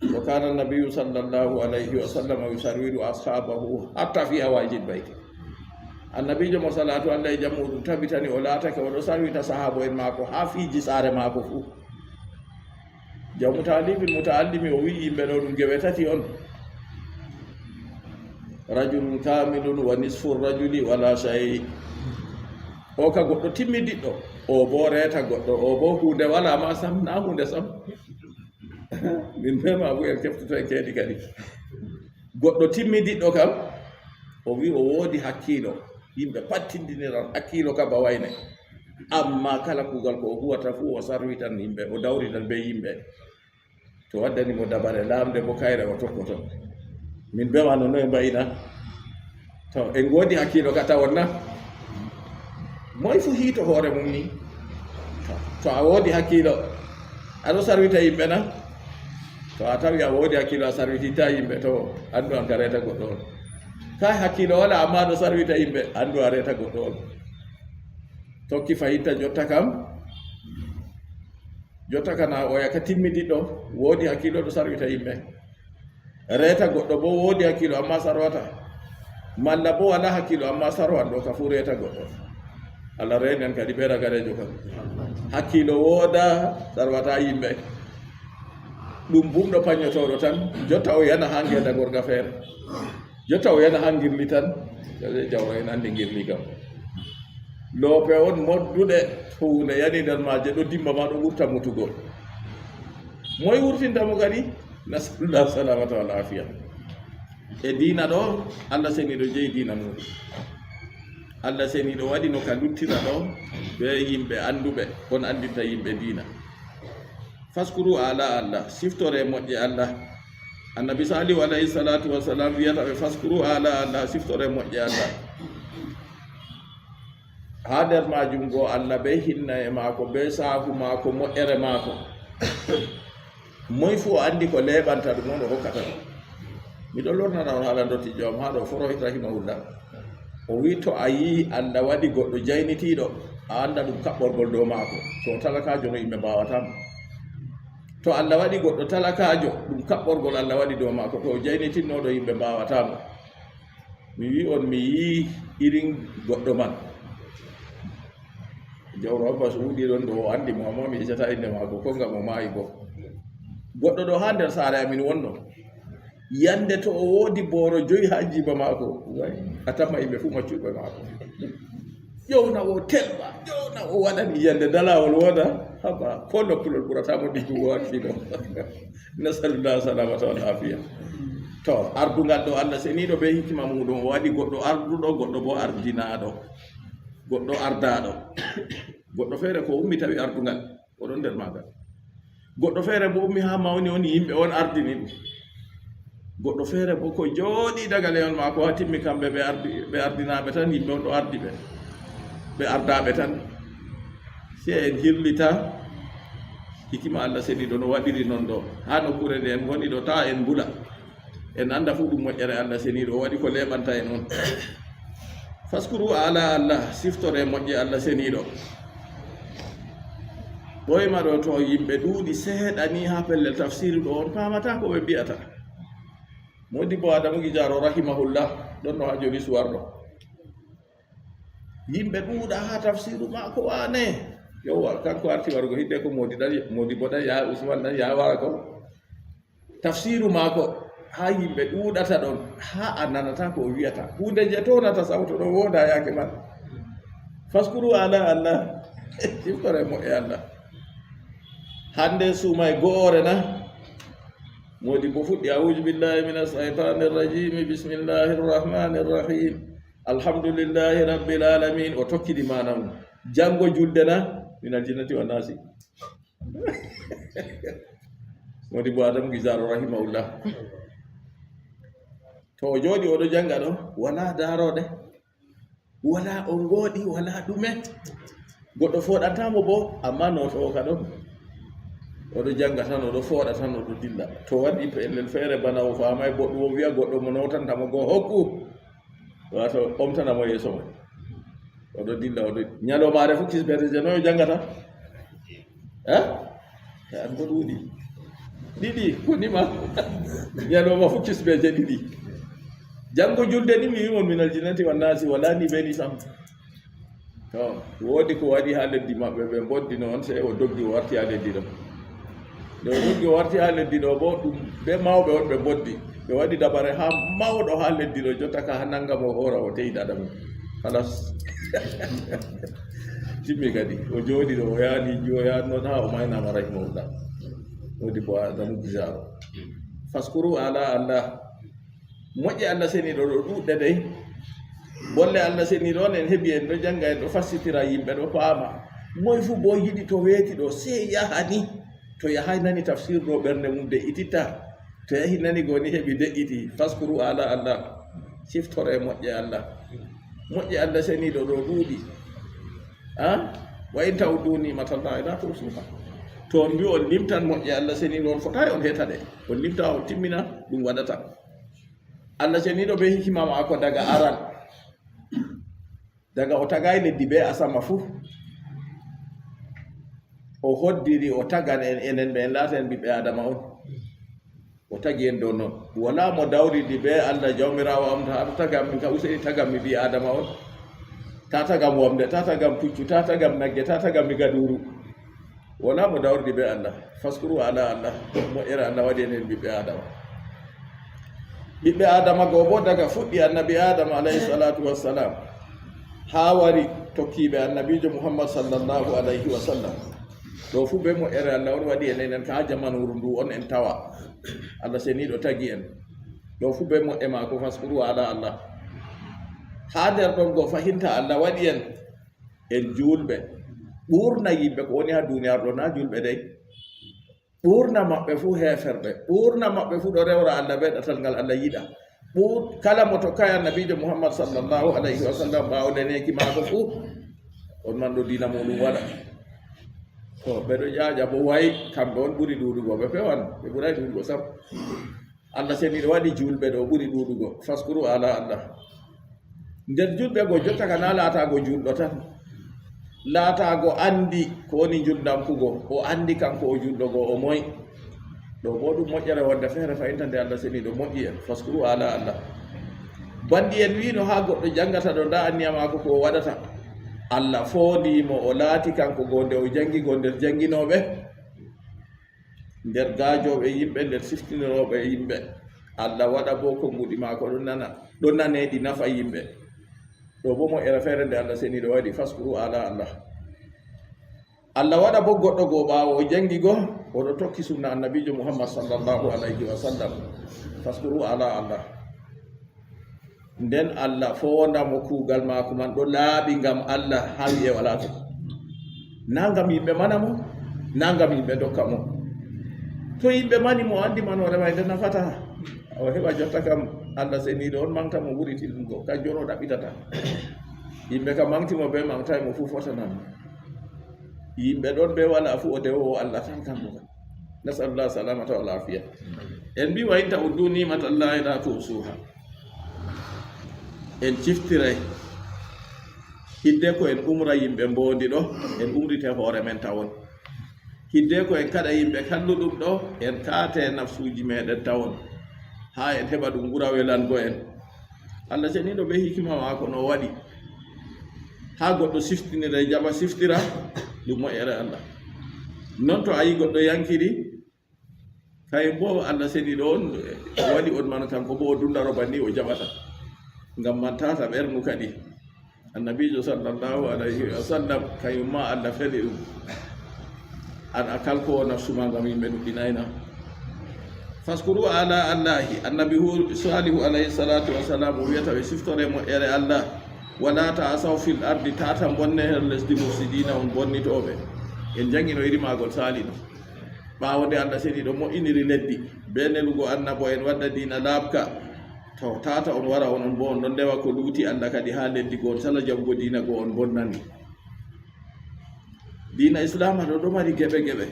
Wa kaana nabiyyu sallallahu alayhi wa sallam yusawwiru ashaabahu hatta fi hawaa'ijil bayti. Annabiijo mo salaatu Allah e jam muuɗum tabitani, o laatake o ɗo sarwita sahaabo'en maako haa fiiji saare maako fuu. Jawmu Taalifil Muta'allimi o wi'i yimɓe ɗo ɗum geɓe tati on. Rajulun kaamilun wa nisfu rajuli wala shay. O ka goɗɗo timmidiɗɗo, o boo reeta goɗɗo, o boo huunde walaa ma sam, naa huunde sam. Min bee ma boo en keftoto en keedi kadi. Goɗɗo timmidiɗɗo kam, o wi o woodi hakkiilo. Yimɓe pat tindiniran hakkiilo ka ba wayne. Ammaa kala kuugal ko o huwata fuu, o sarwitan yimɓe, o dawritan bee yimɓe. To waddani mo dabare laamnde boo, kayre o tokkoto. Min bee ma no noye mbayna? To en ngoodi hakkiilo ka tawon na? Moy fuu hiito hoore mum ni. To, to a woodi hakkiilo, a ɗo sarwita yimɓe na? To a tawi a woodi hakkiilo, a sarwititta yimɓe, to anndu an ka reeta goɗɗo on. Ka hakkiilo walaa, ammaa a ɗo sarwita yimɓe, anndu a reeta goɗɗo on. Tokki fayitta jotta kam. Jotta kana oya ka timmidiɗɗo, woodi hakkiilo ɗo sarwita yimɓe. Reeta goɗɗo boo woodi hakkiilo ammaa sarwata. Malla boo walaa hakkiilo ammaa sarwan, ɗo ka fuu reeta goɗɗo. Allah reenen kadi ɓe ragareejo kam. Hakkiilo wooda sarwata yimɓe. Ɗum bumɗo paññotooɗo tan, jotta o yana haa ngeenda gorga feere. Jotta o yana haa ngirli tan, jawra en anndi ngirli kam. Loope on modduɗe, to huunde yani nder maaje ɗo dimba ma ɗo wurta mutugol. Moy wurtinta mo kadi? Nasalullah salamata wal afiya. E diina ɗo, Allah seniiɗo jeyi diina muuɗum. Allah seniiɗo waɗi no ka luttira ɗo bee yimɓe annduɓe, kon anndinta yimɓe diina. Faskuru ala Allah, siftore moƴƴe Allah. Annabi Salihu alayhi salatu wa salam wiyata ɓe: "Faskuru ala Allah, siftore moƴƴe Allah." Haa nder maajum go Allah bee hinnaye maako, bee saahu maako, moƴƴere maako. Moy fuu o anndi ko leeɓanta ɗum on o hokkata ɗum. Miɗo lornana on haala ndottijo am haa ɗo, Forohit rahimahullah. O wi to a yi'i Allah waɗi goɗɗo jaynitiiɗo, a annda ɗum kaɓɓorgol dow maako. To o talakaajo no yimɓe mbaawata mo. To Allah waɗi goɗɗo talakaajo, ɗum kaɓɓorgol Allah waɗi dow maako. To o jaynitinnooɗo, yimɓe mbaawata mo. Mi wi on, mi yi'i irin goɗɗo man. Jawro Abbas wuɗi ɗon ɗo, o anndi mo, amma mi yeccataa innde maako, ko ngam o maayi boo. Goɗɗo ɗo haa nder saare amin wonno. Yande to o woodi booro jowi haa jiiba maako, way, a tamma yimɓe fuu maccuɓe maako. Ƴowna o telɓa, ƴowna o waɗani yande dalawol wooda, haba, ko lokkulol ɓurata mo ɗiggugo hakkiilo. Nasalullah salamata wal afiya. To, ardungal ɗo Allah seniiɗo bee hikima muuɗum, o waɗi goɗɗo arduɗo, goɗɗo boo ardinaaɗo, goɗɗo ardaaɗo. Goɗɗo feere ko ummi tawi ardungal, o ɗon nder maagal. Goɗɗo feere bo ummi haa mawni on, yimɓe on ardini ɗum. Goɗɗo feere bo ko jooɗi daga leñol maako haa timmi, kamɓe ɓe ardi, ɓe ardinaaɓe tan, yimɓe on ɗo ardi ɓe. Ɓe ardaaɓe tan. Sey en hirlita, Hikima Allah seniiɗo no waɗiri non ɗo. Haa nokkuure nde en ngoni ɗo, taa en mbula. En annda fuu ɗum moƴƴere Allah seniiɗo, o waɗi ko leeɓanta en on. Faskuru ala Allah, siftore moƴƴe Allah seniiɗo. Ɓooyma ɗo to yimɓe ɗuuɗi seeɗa ni haa pellel tafsiru ɗo, on paamataa ko ɓe mbi'ata. Moodibbo Adamu Gijaro rahimahullah, ɗon no haa jooni suwarɗo. Yimɓe ɗuuɗa haa tafsiru maako waane. Yowwa, kanko arti wargo hidde ko Moodibbo ɗan, Moodibbo ɗan, yaa Usman ɗan, yaa wara ko. Tafsiru maako haa yimɓe ɗuuɗata ɗon, haa a nanata ko o wi'ata. Huunde je townata sawto ɗon wooda yaake man. Faskuru ala Allah. Siftore moƴƴe Allah. Hande suumay go'ore na. Moodibbo fuɗɗi, "A'uuzu billahi mina shaytaani rajiim. Bismillahi rahmaani rahiim. Alhamdulillahi rabbil aalamiin." O tokkidi maana mum. Janngo julde na, minal jinnati wan naasi. Moodibbo Adamu Gizaro rahimahullah. To o jooɗi, o ɗo jannga ɗo, walaa daaroɗe. Walaa on gooɗi, walaa ɗume. Goɗɗo fooɗantaa mo bo, amma nooto o ka ɗon. O ɗo jannga tan, o ɗo fooɗa tan, o ɗo dilla. To waɗi pellel feere bana o faamay boɗɗum, o wi'a goɗɗo mo nootanta mo go hokku. Waato omtana mo yeeso mo. O ɗo dilla, o ɗo, nyalomaare fu kisbeeje noy o janngata? Eh? Eh, an ko ɗuuɗi. Ɗiɗi, ko nima. Nyalooma fu kisbeeje ɗiɗi. Janngo julde ni mi wi'i mon minal jinnati wan naasi, walaa ni beni sam. To, woodi ko waɗi haa leddi maɓɓe, ɓe mboddino on, sey o doggi o warti haa leddi ɗo. Nde o doggi o warti haa leddi ɗo bo, ɗum be mawɓe on ɓe mboddi. Ɓe waɗi dabare haa mawɗo haa leddi ɗo, jotta ka haa nanga mo o hoora o te'i dada mum. Halas. Timmi kadi. O jooɗi ɗo, o yaani ji, o yaani noon haa o maynaama rahimahullah. Moodibbo Adamu Gizaro. Faskuru ala Allah. Moƴƴe Allah seniiɗo ɗo ɗuuɗɗe dey. Bolle Allah seniiɗo on en heɓi, en ɗo jannga, en ɗo fassitira, yimɓe ɗo paama. Moy fu bo yiɗi to weeti ɗo, sey yaha ni. To yahay nani tafsir ɗo, ɓernde mum de'ititta. To yahi nani go ni heɓi de'iti. Faskuru ala Allah. Siftore moƴƴe Allah. Moƴƴe Allah seniiɗo ɗo ɗuuɗi. Ah? "Wa in ta'uddu ni'matallahi la tuhsuha." To on mbi on limtan moƴƴe Allah seniiɗo, on fotaay on heta ɗe. On limta, on timmina, ɗum waɗata. Allah seniiɗo be hikima maako daga aran. Daga o tagay leddi be asama fu. O hoddiri, o tagan en, enen ɓe en laata en ɓiɓɓe Adama on. O tagi en dow non. Walaa mo dawridi be Allah Jawmiraawo am, ta, ta tagam min ka useni tagam mi ɓii Adama on. Ta tagam wamnde, ta tagam puccu, ta tagam nagge, ta tagam mi gaduuru. Walaa mo dawridi be Allah. Faskuru ala Allah. Moƴƴere Allah waɗi en en ɓiɓɓe Adama. Ɓiɓɓe Adama go bo daga fuɗɗi annabi Adama alayhi salatu wassalam. Haa wari tokkiiɓe annabiijo Muhammad sallallahu alayhi wa sallam. Ɗo fu be moƴƴere Allah on waɗi en enen ka jamanuru ndu on en tawa. Allah seniiɗo tagi en. Ɗo fu be moƴƴe maako, faskuru ala Allah. Haa nder ɗon go fahinta Allah waɗi en, en juulɓe. Ɓurna yimɓe ko woni haa duniyaaru ɗo na juulɓe dey. Ɓurna maɓɓe fu heeferɓe. Ɓurna maɓɓe fu ɗo rewra Allah be ɗatal ngal Allah yiɗa. Ɓur-, kala mo tokkaay annabiijo Muhammad sallallahu alayhi wa sallam ɓaawo ndeneeki maako fu, on man ɗo diina muɗum waɗa. To ɓe ɗo ƴaaƴa bo wayi, kamɓe on ɓuri ɗuuɗugo, ɓe pewan, ɓe ɓuray ɗuuɗugo sam. Allah seniiɗo waɗi juulɓe ɗo ɓuri ɗuuɗugo. Faskuru ala Allah. Nder juulɓe go jotta ka na laataago juulɗo tan. Laataago anndi ko woni njulndamkugo, o anndi kanko o juulɗo go o moy. Ɗo bo ɗum moƴƴere wonde feere fayinta nde Allah seniiɗo moƴƴi en. Faskuru ala Allah. Banndi en wiino haa goɗɗo janngata ɗo ndaa anniya maako ko o waɗata. Allah foondi mo, o laati kanko go nde o janngi go nder jannginooɓe. Nder gaajooɓe yimɓe, nder siftinirooɓe yimɓe. Allah waɗa bo konnguɗi maako ɗon nana, ɗon nane ɗi nafa yimɓe. Ɗo bo moƴƴere feere nde Allah seniiɗo waɗi, faskuru ala Allah. Allah waɗa bo goɗɗo go ɓaawo o janngi go, o ɗo tokki sunna annabiijo Muhammad sallallahu alayhi wa sallam. Faskuru ala Allah. Nden Allah foonda mo kuugal maako man ɗo laaɓi ngam Allah haa wi'e walaa ton. Naa ngam yimɓe mana mo, naa ngam yimɓe ndokka mo. To yimɓe mani mo, anndi manoore may nde nafataa. O heɓa jotta kam Allah seniiɗo on maŋgta mo ɓuri tilnugo, kanjum on o ɗaɓɓitata. Yimɓe kam maŋgti mo bee maŋgtaay mo fuu fotanan mo. Yimɓe ɗon ɓe wala fuu o dewowo Allah tan kamɓe kan. Nasalullah salamata wal afiya. En mbi wa in ta'uddu ni'matallahi la tuhsuha. En ciftiray. Hidde ko en umra yimɓe mbondi ɗo, en umrite hoore men tawon. Hidde ko en kaɗa yimɓe kalluɗum ɗo, en kaate nafsuuji meɗen tawon. Haa en heɓa ɗum ɓura welango en. Allah seniiɗo be hikima maako no waɗi. Haa goɗɗo siftinira e jaɓa siftira, ɗum moƴƴere Allah. Non to a yi goɗɗo yankiri, kayen bo Allah seniiɗo on waɗi on man kanko bo o dundaro banni o jaɓata. Ngam man tata ɓernu kadi. Annabiijo sallallahu alayhi wa sallam, kañum ma Allah feli ɗum. An a kalkoowo nafsu ma ngam yimɓe ɗuɗɗinayna. Faskuru ala Allahi, Annabi Hu-, Salihu alayhi salatu wa salam, o wiyata ɓe siftore moƴƴere Allah. Wala ta'asaw fil ardi, tata bonne her lesdi mufsidina on bonnitooɓe. En jangino iri maagol Salihu. Ɓaawo nde Allah seniiɗo moƴƴiniri leddi, be nelugo annabo en wadda diina laaɓka, to tata on wara on, on bo on ɗon ndewa ko luuti Allah kadi haa leddi go on sala jaɓugo diina go on bonnani. Diina Islaama ɗo, ɗo mari geɓe geɓe.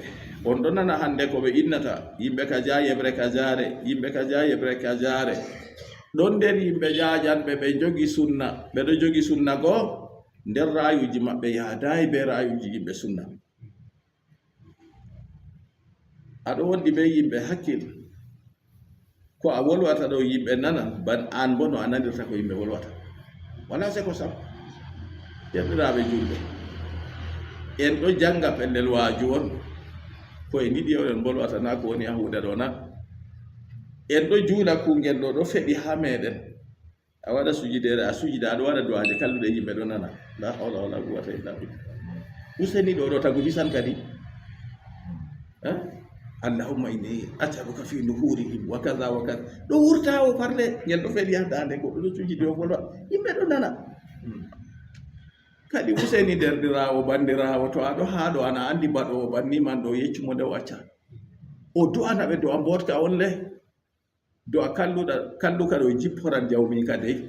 On ɗo nana hannde ko ɓe innata, yimɓe kaja yeɓre kajaare, yimɓe kaja yeɓre kajaare. Ɗon nder yimɓe jaajanɓe ɓe jogi sunna, ɓe ɗo jogi sunna go, nder raayuuji maɓɓe yaadaay be raayuuji yimɓe sunna. Aɗo wondi be yimɓe hakkil. Ko a wolwata ɗo yimɓe nanan, ban an bo no a nanirta ko yimɓe wolwata. Wala seko sam. Yerɗiraaɓe julɓe. En ɗo janga pellel waaju on. Ko en yiɗi on en bolwata na ko woni yahuuda ɗo na. En ɗo juula kungel ɗo, ɗo feɗi haa meɗen. A waɗa sujideere, a sujida, aɗa waɗa du'aaje kalluɗe, yimɓe ɗo nana. La hawla wala quwwata illa billah. Useni ɗo, ɗo tagu hisan kadi. Eh? Allahumma inni as'aluka fi nuhurihim wa kaza wa kaza. Ɗo wurta o parle, ngel ɗo feɗi ha daande goɗɗo ɗo sujidi o bolwa. Yimɓe ɗo nana. Hmm. Kadi useni derɗiraawo, bandiraawo, to aɗo haa ɗo ana andi baɗoowo banni man ɗo, yeccu mo nde o acca. O du'ana ɓe du'a mbooɗka on le. Du'a kalluɗa, kalluka ɗo jipporan jawmiika dey.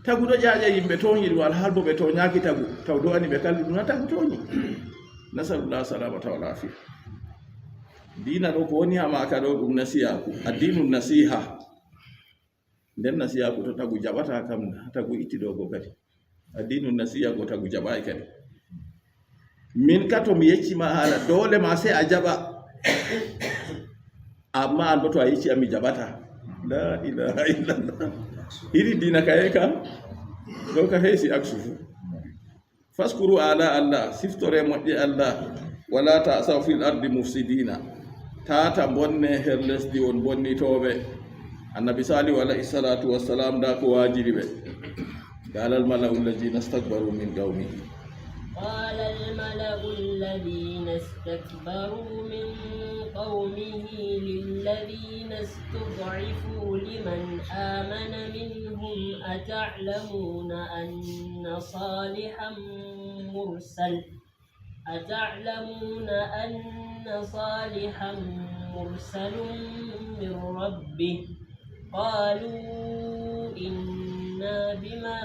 Tagu ɗo ƴaƴa yimɓe tooñi ɗum, alhaal bo ɓe tooñaaki tagu, taw du'ani ɓe kalluɗum na tagu tooñi. Nasalullah salamata wal afiya. Diina ɗo ko woni haa maaka ɗo ɗum nasiyaaku, addiinu nasiha. Nden nasiyaaku to tagu jaɓata kam, tagu itti ɗo go kadi. Addiinu nasiya go tagu jaɓaay kadi. Min ka to mi yecci ma haala, doole ma sey a jaɓa. Amma an bo to a yecci am mi jaɓata. La ilaha illallah. Iri diina kaye kam. Ɗo ka heesi aksu fu. Faskuru ala Allah, siftore moƴƴe Allah. Wala ta'saw fil ardi mufsidina. Tata bonne her lesdi on bonnitooɓe. Annabi Salihu alayhi salatu wassalam, nda ko waajiri ɓe. قال الملأ الذين استكبروا من قومه. قال الملأ الذين استكبروا من قومه للذين استضعفوا لمن آمن منهم أتعلمون أن صالحا مرسل أتعلمون أن صالحا مرسل من ربه؟ قالوا إنا بما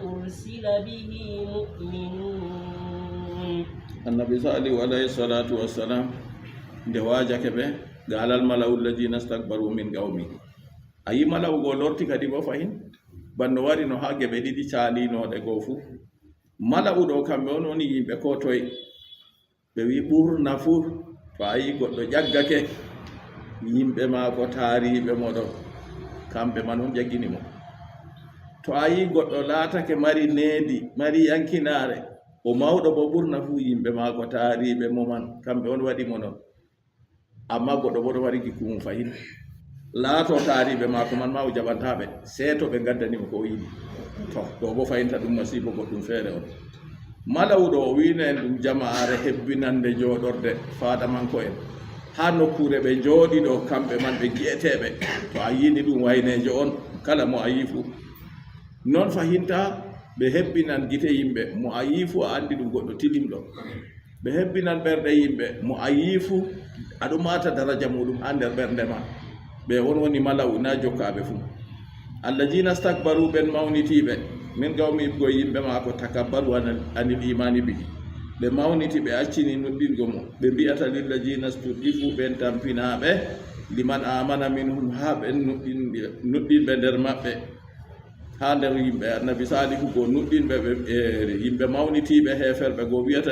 أرسل به مؤمنون. Annabi Salihu alayhi salatu wassalam, nde waajake ɓe, قال الملأ الذين استكبروا من قومه. A yi mala'u go lorti kadi bo fahin, banno wari no haa geɓe ɗiɗi caalinooɗe go fu. Mala'u ɗo kamɓe on woni yimɓe ko toye. Ɓe wi ɓurna fu, to a yi goɗɗo ƴaggake, yimɓe maako taariiɓe mo ɗo, kamɓe man on ƴaggini mo. To a yi goɗɗo laatake mari needi, mari yankinaare, o mawɗo bo, ɓurna fu yimɓe maako taariiɓe mo man, kamɓe on waɗi mo non. Amma goɗɗo bo ɗo mari gikku mum fahin. Laato taariiɓe maako man ma o jaɓantaa ɓe, sey to ɓe ngaddani mo ko o yiɗi. To, ɗo bo fahinta ɗum masiibo goɗɗum feere on. Mala'u ɗo o wi'no en ɗum jama'aare hebbinande jooɗorde faadamanko'en. Haa nokkuure ɓe njooɗi ɗo, kamɓe man ɓe gi'eteeɓe. To a yi'ni ɗum wayneejo on, kala mo a yi fu. Non fahinta ɓe hebbinan gite yimɓe, mo a yi fu a andi ɗum goɗɗo tilimɗo. Ɓe hebbinan ɓerɗe yimɓe, mo a yi fu aɗo maata daraja muɗum haa nder ɓernde ma. Ɓe on woni mala'u, na jokkaaɓe fu. Allazina stakbaru, ɓen mawnitiiɓe, min qawmi, iɓgo yimɓe maako, takabbaru anil, anil imani bihi. Ɓe mawniti, ɓe accini nuɗɗingo mo. Ɓe mbi'ata lilladiina stud'ifu, ɓen tampinaaɓe, liman aamana minhum, haa ɓen nuɗɗin-, nuɗɗinɓe nder maɓɓe, haa nder yimɓe Annabi Saalihu goo, nuɗɗinɓe ɓe, e yimɓe mawnitiiɓe heeferɓe goo, wi'ata